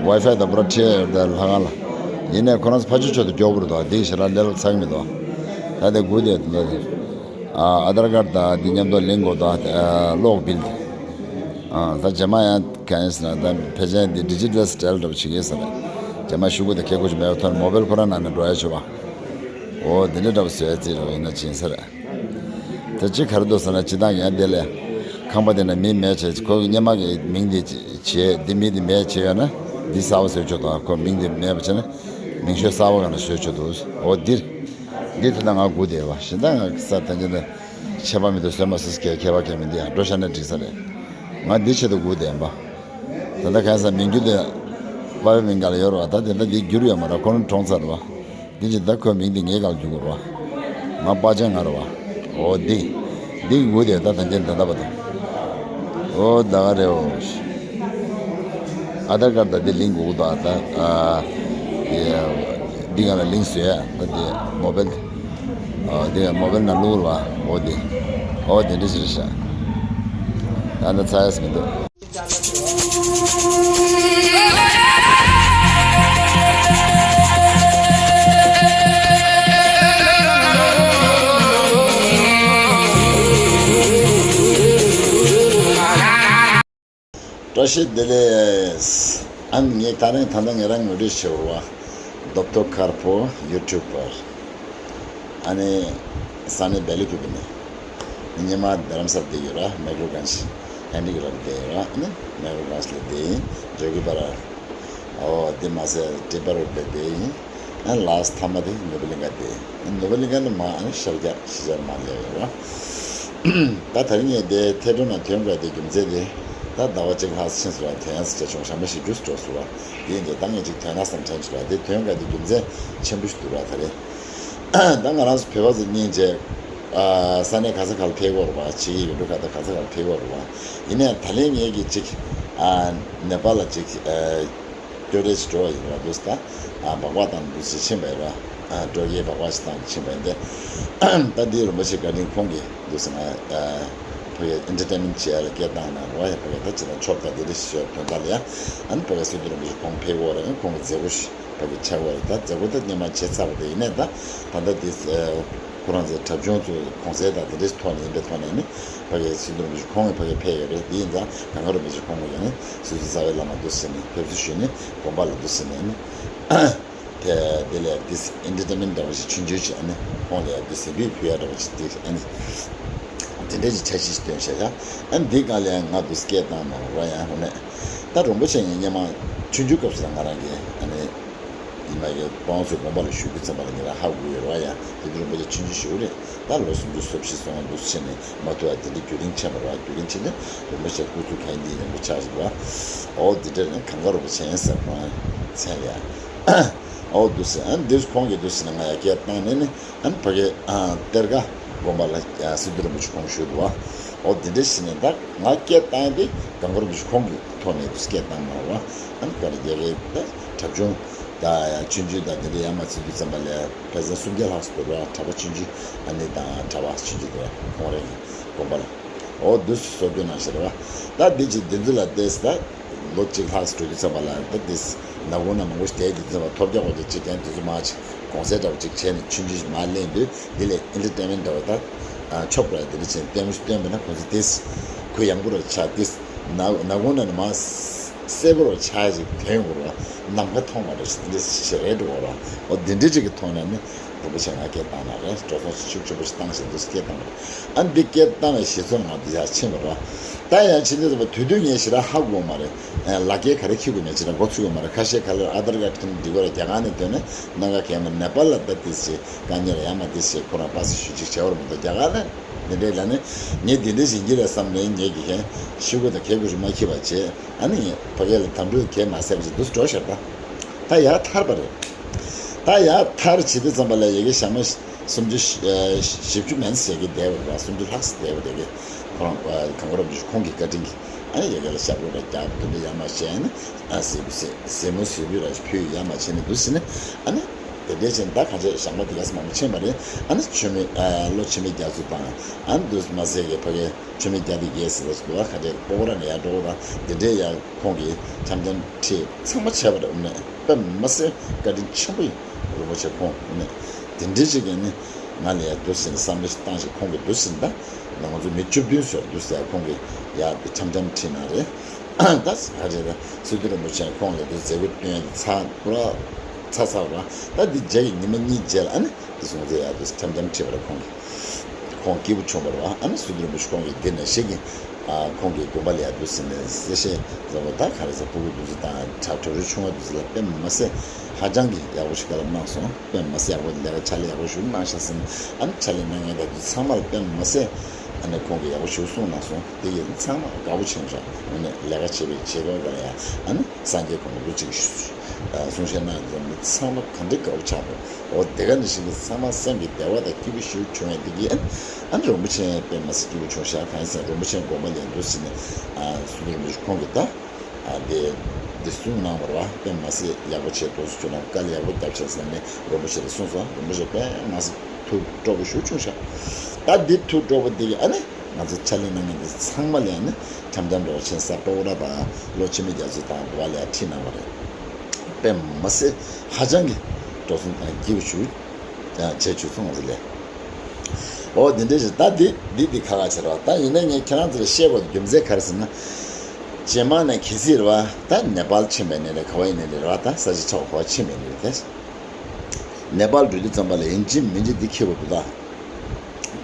ཝའི་ཕའི་ད་པུ་ར་ཁྲིད་ཡོད་ད་ལྷ་ཁང་ལ། ཡིན་ནའི་ཁོ་རང་ཚོ་ཕ་ཆུ་ཆོད་དུ་མགྱོགས་པོ་རེད་དོ། དེ་ཞེ་དྲག་ལས་སླ་པོ་ཚང་མི་འདུག་ད་དེ་སྒུག་བསྡད་འདུག་ཨ་ཨ་དར་ཀར་ད་དེ་མཉམ་དུ་ལེན་དགོས་ད། གློག་བིལ་དེ། ཨ་ད་རྗེས་མ་ཡང་གང་ཡིན་ཟེར་ན་ད་ཕལ་ཆེར་དེ་ཌི་ཇི་ཊལ་སི་ཊལ་འདྲ་པོ་བྱེད་ཀྱི་ཡིན་ཟེར་ན། རྗེས་མ་ཤོག་གུ་དེ་ཁེ་ཁུ་ཅིག་མེད་པ་ཐོན་མོ་བེལ་ཁོ་རང་ནང་ནས་འགྲོ་ཡ་བྱེད་པ། འོ་དེ་འདྲ་འདྲ་པོ་བཟོས་རྩིས་རེད་བ། ཡིན་ན་ཅི་ཡིན་ཟེར། དེ་ཅི་ག་རེ་འདུག་ཟེར་ན། སྤྱི་བཏང་ཡང་དེ་ལས་ཁང་པ་དེ་ན་མི་མེད་བྱས། ཁོ་གི་སྔོན་མ་གི་མིང་དེ་བྱས། འདི་མི་དེ་མེད་བྱས་ཡོད་ན་འདི་གསར་པ་བཟོས་ཆོག་དང་། ཁོ་མིང་དེ་མེད་པ་བྱས་ན་མིང་ཤོག་གསར་པ་ག་ན་བཟོས་ཆོག་འདུག་འོ་འདིར་འདི་དེ་ན་ང་སྒུག་བསྡད་པ། གཞན་དག་ང་ས་ཐན་ཅན་དུ་ཆད་པ་མི་འདུག་བཟོས་མ་སོང་། སྐད་ཁྱད་པར་གང་མི་འདུག་ཡང་འགྲོ་ཤ་ན་འགྲིག་ས་རེད། ང་འདི་ཆེད་དུ་སྒུག་བསྡད་པ། ད་ལྟ་གང་ས་མིང་རྒྱུད་དེ་པ་པའི་མིང་ག་ལ་ཡོད་རེད་བ། ད་དེ་འདྲ་འདི་འགྱུར་ཡོད་མ་རེད། ཁོ་རང་གྲོངས་ཚར་བ། འདི་ཅི་ད་ཁོའི་མིང་འདི་ངའི་སྒང་རྒྱུག་དགོས་རེད་བ། ང་པ་ཅན་ང་རེད་བ། འོ་འདི། འདི་དགོས་དེ་ད་ད་འདི་འདི་ད་བ་དང་། འོ་ད་ག་རེད། འོ་ཨ་དར་ཀར་ད་འདི་ལིང་དགོས་ད་ད། ཨ་འདི་ག་ལ་ལིང་བཟོས་ཡ། ད་འདི་མོ་བེལ། འོ་འདི་མོ་བེལ་ནང་བླུགས་རེད་བ། འོ་འདི། འོ་དེ་འདྲ་ཞིག་རེད་ཤག་ད་ད་ཚ་ཡ་སི་མི་འདུག་བཀྲ་ཤིས་བདེ་ལེགས། ཨ་ནི་ངས་ད་རིང་ད་ལྟ་ངས་རང་ངོ་སྤྲོད་བྱེད་འོ་བ། རྡོབ་ཐོ་དཀར་པོ་ཡུ་ཊུབ་པར། ཨ་ནི་ས་གནས་བལ་ཡུལ་གྱི་བུ་ནི། སྔོན་མ་རྡ་རམ་ས་ལ་བསྡད་ཡོད་ར། མེག་ལོ་གྷན་ཇི་ཧན་ཌི་ཀི་རབ་བསྡད་ཡོད་ར། ཨ་ནི་མེག་ལོ་གྷན་ཇི་ལ་བསྡད་ཡིན། ཇོ་གི་པ་ར། ཨོ་དེ་མ་ཟད་ཏྲི་པ་ར་བསྡད་ཡིན། ཨ་ནི་ལ་སི་ཐ་མ་དེ་ནོ་བེ་ལིང་ག་བསྡད་ཡིན། ནོ་བེ་ལིང་ག་ནི་མ་ཨ་ནི་ཤར་རྒྱག་ཕྱི་རྒྱག་མ་སླེབས་ཡོད་ར། ད་ད་རིང་ངས་དེ་ཐད་སྒྲོན་ནང་ཐོན་དགོས་དེ་རྒྱུ་མཚན་དེ། ད་ཟླ་བ་གཅིག་ལྷག་ཕྱིན་སོང་བ། དེ་ཡང་སི་ཆ་ཆུང་ཞག་མ་ཞིག་འགྲུབ་འགྲོ་སོང་བ། དེ་ཡིན་དེ་ད་ངས་ཅིག་ཐོན་ན་བསམ་དྲན་བྱུང་བ། དེ་ཐོན་དགོས་དེ་རྒྱུ་མཚན་ཆེན་པོ་ཞིག་འདུག་ར། ད་རེད། ད་ང་རང་ཚོ་བོད་པ་ཚོ་གཉིས་བྱས། ས་གནས་ག་ས་ག་ལ་ཕེབས་ཀྱི་ཡོད་རེད་བ། ཕྱི་རྒྱལ་ཡུལ་གྲུ་ཁག་དང་ག་ས་ག་ལ་ཕེབས་ཀྱི་ཡོད་རེད་བ། ཡིན་ནའི་ད་ལན་ངེད་ཀྱིས་ཅིག་ནེ་པཱལ་ལ་ཅིག་སྐྱོད་རེས་ཅིག་འགྲོ་བ་ཡིན་ར། འདུག་ད་སྦག་སྦག་བཏང་འདུག་ཅིག་ཕྱིན་པ་ཡིན་ར། སྤྲོ་སྐྱིད་སྦག་སྦག་ཅིག་བཏང་ཕྱིན་པ་ཡིན་ཏེ། ད་འདི་རིན་པོ་ཆེ་བཀའ་དྲིན་ཁོང་གིས་འདུག་ང་ཕ་གིར་ཨེན་ཊར་ཊེན་མེན་ཊི་བྱེད་ཡ་ལ་སྐད་བཏང་གནང་རེད་བ། ཡ་ཕ་གིར་ད་ཅི་ལ་ཆོབ་ད་འདི་འདྲ་ཞིག་དོན་དག་ལ་ཡ། ཨ་ནི་ཕ་གིར་སི་ཏུ་རིན་པོ་ཆེ་ཁོང་ཕེབས་ཡོད་རེད། ཁོང་གི་མཛད་སྒོ་ཞིག་ཕ་གིར་ཆགས་ཡོད་རེད། ད་མཛད་སྒོ་ད་སྔོན་མ་བྱས་ཚར་བ་དེ་ཡིན་ནའི་ད་ད་ལྟ་འདི་ཁོ་རང་ཚོའི་གྲྭ་ཆུང་ཚོའི་གུང་སེང་དང་དེ་འདྲའི་ཐོག་ནས་ཡིན་པའི་ཐོག་ནས་ནི་ཕ་གིའི་སི་ཏུ་རིན་པོ་ཆེ་ཁོང་གིས་ཕ་གིར་ཕེབས་ཡོད་རེད། དེ་ཡིན་ཙང་གངས་དཀར་རིན་པོ་ཆེ་ཁོང་གིས་ཡང་ནི་སི་ཏུ་རྩ་བའི་བླ་མ་འདུག་ཟེར་ནས་ཕེབས་བསུ་ཞུས་ནས་དགོན་པ་ལ་འདུག་ཟེར་ནས་ནི་དེ་དེ་ལས་འདི་ཨེན་ཊར་ཊེན་མེན་ཊི་འདྲ་བོ་ཞིག་ཆུང་ཆུང་ཞིག་ཨ་ནི་ཁོང་ལ་ཡང་འདི་ཟས་ཕུད་ཕུལ་ཡ་འདྲ་བོ་ཞིག་འདི་ཨ་ནི་དེ་འདྲའི་ཞིག་འཆར་གཞི་ཞིག་བཏོན་བཞག་ཡ། ཨ་ནི་འདི་སྒང་ལ་ཡང་ང་འདུག་སྐད་བཏང་གནང་རོགས་ཡ། འོ་ནས་ད་རིན་པོ་ཆེ་ངས་སྔོན་མ་ཆུང་ཆུང་སྐབས་སུ་ད་ང་རང་གི་ཨ་ནི། ཉི་མ་ཡོད་དཔང་ཚོའི་དགོན་པ་ལ་བཞུགས་རྒྱུ་ཚང་མ་ལ་ཉེ་རང་ཧ་གོ་ཡོད་རེད་བ། ཡ་དེ་དུས་རིན་པོ་ཆེ་ཆུང་ཆུང་ཞིག་རེད། ད་ལོ་སུམ་ཅུ་སོ་བཞི་སོང་བ་འདུག་ཕྱིན་ནས་མ་ཐུབ་པ་དེ་འདྲའི་རྒྱུན་རིང་ཕྱིན་པ་རེད་བ། རྒྱུན་རིང་ཕྱིན་ནས་རིན་པོ་ཆེ་སྐུ་གཟུགས་གང་འདི་ཡོང་གི་ཆགས་ཤིག་བ། ཨོ་འདི་འདྲ་ནས་གངས་དཀར་རིན་པོ་ཆེ་ཡིན་ཟེར་ཁོང་མཚན་ལ་ཡ། ཨོ་འདུག་ཟེར། ཨ་འདིར་ཁོང་གིས་འདུག་ཟེར་ནས་ང་ཡ་སྐད་བཏང་ནས་ནི་ཨ་ནི་ཕ་གི་གཏེར་ཁ་དགོན་པ་ལ་སི་ཏུ་རིན་པོ་ཆེ་ཁོང་བཞུགས་འདུག་བ། ཨོ་འདི་འདྲ་ཟེར་ནས་ད་ང་སྐད་བཏང་ཡ་དེ་གངས་དཀར་རིན་པོ་ཆེ་ཁོང་གི་ཐོག་ནས་འདུག་སྐད་བཏང་མ་རེད་བ། ཨ་ནི་ཕ་གི་རྒྱ་གར་ད་གྲྭ་ཆུང་ད་ཆུང་ཆུང་ད་འདི་འདྲ་ཡར་མར་ཕྱིན་དུས་ཙམ་པ་ལ་ཕལ་ཆེར་སུམ་བརྒྱ་ལྷག་ཙམ་འདུག་ར། གྲྭ་པ་ཆུང་ཆུང་ཨ་ནི་དང་གྲྭ་པ་ཆུང་ཆུང་འདུག་ར། ཁོང་རང་གི་དགོན་པ་ལ། ཨོ་འདུག་སེ་གསོལ་སྟོན་གནང་ཞེས་རེད་བ། ད་འདི་ཅིག་འདི་ཚོ་ལ་བལྟས་ད་ལོ་གཅིག་ལྷག་ཙམ་འགྲོ་དུས་ཙམ་པ་ལ་ད་འདི་ནག་ཁུང་ན་མང་པོ་ཞིག་བསྡད་དུས་ཙམ་པ་ཐོབ་རྒྱག་འོ་དེ་ཅིག་གན་དེ་ཚོ་མར་ཅིག་གུང་སེང་འདྲ་བོ་ཅིག་བྱས་ནས་ཆུང་ཆུང་ཞིག་མར་ལེན་དུས་འདི་ལས་ཨེན་ཊར་ཊེན་མེན་ཊི་འདྲ་བོ་ད་ཆོབ་ར་འདི་འདྲ་བྱས་ནས་ལྟད་མོ་ཞིག་སྟོན་པ་ན་ཁོང་ཚོ་དེ་གུ་ཡངས་པོ་ར་ཆགས་ཏེ་ནག་ནག་ཁུང་ན་ནི་མར་སེར་པོ་ར་ཆགས་ཅིག་དོན་དགོས་ར་ནམ་མཁའ་མཐོང་བ་ར་ཞིག་འདི་འདྲ་ཞིག་རེད་འགྲོ་གོ་ར། འོ་འདི་འདྲ་ཅིག་གི་ཐོག་ནས་ནི། རིན་པོ་ཆེ་ང་སྐད་བཏང་ན་རེད། འགྲོ་སོང་ཞིག་ཤུགས་ཆེན་པོ་ཞིག་བཏང་ཞིག་འདུག་སྐད་བཏང་རེད། ཨ་འདི་སྐད་བཏང་བའི་གཞི་ཚོགས་ང་འདི་ཡར་ཕྱིན་པ་རེད། ད་ཡར་ཕྱིན་དུས་ཙམ་པ་དུས་དུས་ངས་ཞེ་དྲག་ཧ་གོ་མ་རེད། ལག་འཁྱེར་ག་རེ་འཁྱེར་དགོས་མེད་ཅེས་ལ་མགོ་ཚོད་ཀྱི་མ་རེད། ཁ་ཤས་ག་ལེར་ཨ་དར་ཀར་འཁྱེར་ནས་འགྲིག་གི་རེད། རྒྱ་གར་ནས་ཐོན་ནས་སྣ་ཁ་གས་མ་ནེ་པཱལ་ལ་ད་ཏིས་ཞེས་དཀའ་ངལ་ཡ་མ་ཏིས་ཞེས་ཁོ་རང་པ་སེ་ཞུ་ཅིག་བྱས་པ་རེད་མ་གཏོགས། རྒྱ་གར་ལ་འདི་འདྲའི་ལ་ནི་ངས་འདི་འདྲའི་བྱེད་ཀྱི་རེད་བསམ་ནས་ངས་ཀྱི་མཁན་ཤི་གུ་དང་གད་གུ་རིན་མ་འཁྱེར་བ་བྱས། ཨ་ནི་ཕ་གི་ལ་དམ་ཕྲུག་གས་མ་བསད་པ་ཅིག་འདུག་འགྲོ་ཤར་ད། ད་ཡར་ཐར་པ་རེད། ད་ཡར་ཐར་བྱེད་དུས་ཙམ་པ་ལ་ཡ་གི་ཞག་མ་སུམ་ཅུ་བཞི་བཅུ་མན་ཟེར་གི་བསྡད་པ་རེད་བ། སུམ་ཅུ་ལྷག་ཙམ་བསྡད་པ་རེད་གི། ཁོ་རང་གངས་རབ་ཀྱི་ཁོང་གི་བཀའ་དྲིན་གྱིས་ཨ་ནི་ཡ་གི་ལ་ཞབས་བྲོ་ར་རྒྱག་དེ་འདྲ་ཡ་མ་བྱས་ནས་ཨ་ཟས་བུ་ཟས་ཟས་མོ་ཟས་བུ་ར་ཕུལ་ཡ་མ་བྱས་ནས་འདུག་ཟེར་ནས་ཨ་ནི། དེ་འདྲའི་ཕྱིན་ད་གང་ཅི་ཞག་མ་དེ་ག་ས་མང་པོ་ཕྱིན་པ་རེད། ཨ་ནི་མཆོད་མེ་ཨ་ལོ་མཆོད་མེ་རྒྱ་མཚོ་དང་ཨ་ནི་འདུག་མ་ཟད་ཀྱི་ཕ་གི་མཆོད་མེ་རྒྱ་དེ་རྒྱས་ཟེར་ལ་འདུག་བ། གང་ཅི་སྤོ་བོ་ར་ནས་ཡར་འགྲོ་བ་དང་དེ་འདྲའི་ཡ་ཁོང་གིས་འཆམ་འཆམ་ཁྲིད་ཚང་མ་བྱས་པ་རེད། ཨ་ནི་དཔེ་མ་སྲིད་བཀའ་དྲིན་ཆེན་པོ་ཡིན། རིན་པོ་ཆེ་ཁོང་ཨ་ནི་དེ་འདྲའི་ཅིག་གིས་ནི་ང་ལ་ཡ་འདུག་ཟེར་ནས་བསམ་བློ་ཞིག་བཏང་ཞིག་ཁོང་གིས་འདུག་ཟེར་ནས་ད་ང་ཚོ་མི་བཅུ་བདུན་ཟེར་འདུག་ཟེར་ཁོང་གིས་ཡ་འཆམ་འཆམ་ཁྲིད་གནང་རེད། ད་ག་རེ་རེད། སི་ཏུ་རིན་པོ་ཆེ་ཁོང་ལ་དེ་མཛད་སྒོ་སྟོན་ཡ་དེ་ཚར་པུ་ར་ཚར་ཚར་བ། ད་འདི་རྗེས་ཀྱི་ཉི་མ་གཉིས་རྗེས་ལ་ཨ་ནི་དེ་སོང་ཚེ་ཡ་དེ་འཆམ་འཆམ་ཁྲིད་པར་ཁོང་གིས་ཁོང་སྐྱིད་པོ་བྱུང་བ་རེད་བ། ཨ་ནི་སི་ཏུ་རིན་པོ་ཆེ་ཁོང་གིས་འདི་ནས་ཤེས་ཀྱི་ཁོང་གི་དགོན་པ་ལ་ཡ་དུ་ཟིན་ནས་གསལ་བཤད་མཛད་པ། ད་ག་རེ་ཟེར་སྤུ་གུ་དེ་ཚོ་དང་གྲྭ་གྲྭ་རུ་ཆུང་བ་དེ་ཚོ་ལ་དཔེ་མ་སྲིད་ཧ་ཅང་གི་ཡག་པོ་ཞིག་ག་ལ་གནང་སོང་། དཔེ་མ་སྲིད་ཡག་པོ་ལས་ཀ་ཕྱག་ལས་ཡག་པོ་ཞིག་གནང་ཤག་ཟིན། ཨ་ནི་ཕྱག་ལས་གནང་མཁན་དེ་ཚོ་ཚང་མ་ལ་དཔེ་མ་སྲིད་ཨ་ནི་ཁོང་གིས་ཡག་པོ་ཞིག་གསུངས་གནང་སོང་། དེ་ཡིན་ཚང་མ་དགའ་པོ་བྱུང་ཤག་ཨ་ནི་ལས་ཀ་བྱེད་པའི་བྱེད་སྒོ་ག་ལ་ཡ་ཨ་ནི་སངས་རྒྱས་ཁོང་ལ་ཅིག་གསུང་བཤད་གནང་ཡོད་མི་ཚང་མ་ག་འདྲའི་དགའ་པོ་ཆགས་འདུག་འོ་དེ་ག་ནང་བཞིན་གྱི་ཚང་མ་སེམས་ཀྱི་བདེ་བ་དང་སྐྱིད་པོ་ཞིག་བྱུང་བའི་དེ་གིས་ཨ་ནི་རིན་པོ་ཆེ་དཔེ་མ་སྲིད་སྐྱིད་པོ་བྱུང་ཤག་གང་ཡིན་ཟེར་ན་རིན་པོ་ཆེ་དགོངས་པ་ལེན་འདུག་ཟེར་ནས་ཨ་སི་ཏུ་རིན་པོ་ཆེ་ཁོང་གིས་ད་ཨ་དེ་དེ་གསུངས་གནང་བ་རེད་བ། དཔེ་མ་སྲིད་ཡག་པོ་བྱས་འདུག་ཟེར་ཁྱོད་རང་དཀའ་ལས་ཡག་པོ་བརྒྱབ་ཤག་ཟེར་ནས་རིན་པོ་ཆེ་ལ་གསུངས་སོང་། རིན་པོ་ཆེ་དཔེ་མ་སྲིད་ཐུགས་སྤྲོ་པོ་ཞིག་བྱུང་ཤག་ད་འདི་ཐུགས་སྤྲོ་པོ་འདི་གིས་ཨ་ནི་ང་ཚོ་ཕྱག་ལས་གནང་མཁན་འདི་ཚང་མ་ལ་ཨ་ནི་འཆམ་འཆམ་རོགས་ཆེན་ས་སྤོ་བོ་ར་དང་ལོ་འཆི་མེད་རྒྱ་མཚོ་དང་འདི་བ་ལ་ཁྲིད་གནང་བ་རེད། དཔེ་མ་སྲིད་ཧ་ཅང་གི་འགྲོ་སོང་དང་སྐྱིད་པོ་ཞུ་བྱས་ཆུ་ཚོད་ལྔ་ཙམ་ལས། འོ་དེ་འདྲ་ཞིག་ད་འདི་འདི་འདི་ཁ་ཁ་བྱེད་རོགས། ད་ཡིན་ན་ངས་ཁྱེད་རང་ཚོ་ལ་བཤད་དགོས་རྒྱུ་མཚན་ག་རེ་ཟེར་ན། རྗེས་མ་ནས་གལ་སྲིད་རེད་བ། ད་ནེ་པཱལ་ཕྱིན་པའི་ནས་རེད། ག་བ་ཡིན་ནས་རེད་བ། ད་ས་ཆ་ཆ་བ་ག་བ་ཕྱིན་པའི་ནས་རེད། ནེ་པཱལ་འགྲོ་དུས་ཙམ་པ་ལ་ཡིན་གཅིག་མིན་གཅིག་འདི་འཁྱེར་དགོས་འདུག་ད།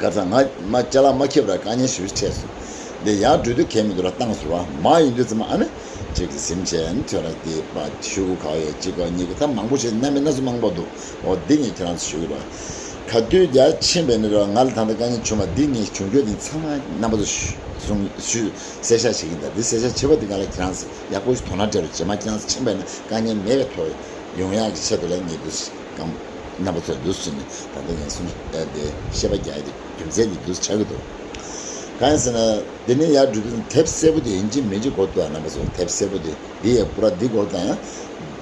ག་ཚ་ང་མ་ཅ་ལག་མ་འཁྱེར་བར་དཀའ་ངལ་ཞེ་པོ་ཅིག་འཕྲད་སོང་། འདི་ཡར་འགྲོ་དུས་གལ་མི་འདུག་ར་བཏང་སོང་བ། མར་ཡོང་དུས་ཙམ་པ་ཨ་ནི་གཅིག་གིས་ཟིན་བྱས་ཨ་ནི་ཐོན་ར་འདི་པ་ཤུ་གུ་ག་བ་ཡོད་གཅིག་ག་གཉིས་ག་ད་མང་པོ་བྱས་གནམ་མེད་ན་སུ་མང་པོ་འདུག་འོ་འདི་ངས་ཁྱེད་རང་ཚོ་ཞུ་གི་རེད། ག་དུས་རྒྱ་ཕྱིན་པའི་ནི་རོ་ང་ལ་ད་ལྟ་དཀའ་ངལ་བྱུང་བ་འདི་ངས་བྱུང་རྒྱུ་འདི་ཚང་མ་རྣམ་པ་ཚོ་གསུང་ཞུ་གསལ་བཤད་བྱེད་ཀྱི་འདུག་འདི་གསལ་བཤད་བྱེད་པ་འདི་ང་ལ་ཁྱེད་རང་ཚོ་ཡག་པོ་ཞིག་དོ་སྣང་སྤྲད་རོགས། རྗེས་མ་ཁྱེད་རང་ཚོ་ཕྱིན་པའི་ནི་དཀའ་ངལ་མེད་པའི་ཐོག་ཡོང་ཡག་གི་ཆེད་དུ་ལ་ངས་འདུག་གམ་རྣམ་པ་ཚོ་འདུག་ཟེར་ནས་ད་ལྟ་ངས་གསུང་ཨ་དེ་བཤད་པ་རྒྱག་ཡ་དེ་རྒྱུ་མཚན་འདི་འདུག་ཆགས་ཀྱི་འདུག་གང་ཡིན་ཟེར་ན། འདི་ནས་ཡར་འགྲོ་དུས་དེབ་སེར་པོ་དེ་ཡིན་གཅིག་མིན་གཅིག་དགོས་འདུག་རྣམ་པ་ཚོ། དེབ་སེར་པོ་དེ་འདི་ཡི་པུ་ར་འདི་དགོས་དང་ཡང་།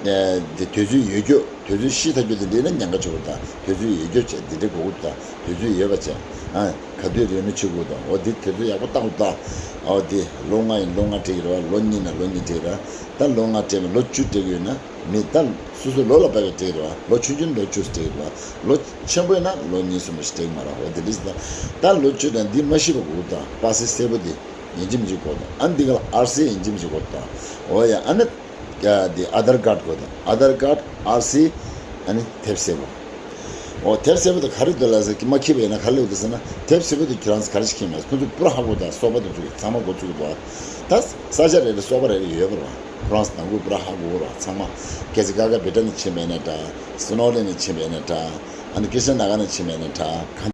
དེ་དུས་ཚོད་ཡོད་རྒྱུ་དུས་ཚོད་ཤི་ཐག་རྒྱུ་དེ་འདྲ་ན་ཉེན་ཁ་ཆེ་བོ་དང་དུས་ཚོད་ཡོད་རྒྱུ་བྱས་འདི་འདྲ་དགོས་འདུག་དང་དུས་ཚོད་ཡོད་པ་བྱས། ཨ་ག་དུས་རེད་ན་ཆུ་དགོས་དང་འོ་འདི་དུས་ཚོད་ཡག་པོ་བཏང་དགོས་དང་། འོ་འདི་ལོ་ལྔ་ཡིན་ལོ་ལྔ་བྲིས་ཀྱི་རེད་བ། ལོ་གཉིས་ན་ལོ་གཉིས་བྲིས་ར། ད་ལོ་ལྔ་བྲིས་ན་ལོ་བཅུ་བྲིས་ཀྱི་ཡོད་ན། མི་ད་སོ་སོ་ལོ་ལ་བབས་པའི་སྤྲད་རོགས། ལོ་ཆུང་ཆུང་ལོ་བཅུ་སྤྲད་རོགས། ལོ་ཆེན་པོ་ཡིན་ན་ལོ་གཉིས་གསུམ་ཞིག་སྤྲད་མ་རོགས། འོ་དེ་འདྲ་ཞིག་ད་ད་ལོ་བཅུ་དང་འདི་མ་ཤི་བ་དགོས་དང་པ་སེ་སེར་པོ་འདི་ཡིན་གཅིག་མིན་གཅིག་དགོས་དང་། ཨ་འདི་ག་ལ་ཨར་སི་ཡིན་གཅིག་མིན་གཅིག་དགོས་དང་། འོ་ཡ་ཨ་ནི་ཡ་འདི་ཨ་དར་ཀར་དགོས་དང་ཨ་དར་ཀར་ཨར་སི་ཨ་ནི་དེབ་སེར་པོ། འོ་དེབ་སེར་པོ་དེ་ག་རེ་འདུག་ལ་ཟེར་གི་མ་ཁྱི་བས་ན་ག་རེ་འདུག་ཟེར་ན་དེབ་སེར་པོ་དེ་ཁྱེད་རང་ཚོ་ག་རེ་ཞིག་ཁྱི་མ་ཁོ་ཚོ་པུ་ར་ཧ་གོ་དང་སོག་པ་དེ་ཚོ་གི་ཚང་མ་གོ་ཚུགས་དགོས་དང་། ད་ས་ཆ་རེ་རེ་སོག་པ་རེ་རེ་ཡོད་པ་རེད་བ། ཁོ་རང་ཚོ་དང་པོ་པུ་ར་ཧ་གོ་ར་ཚང་མ། གལ་སྲིད་ཀ་ཀ་བེ་ཏྲ་ནས་ཕྱིན་པ་ཡིན་ན་འདྲ། སི་ནོ་ལེ་ནས་ཕྱིན་པ་ཡིན་ན་འདྲ། ཨ་ནི་ཀི་ཤ་ན་ག་ནས་ཕྱིན་པ་ཡིན་ན་འདྲ། ག་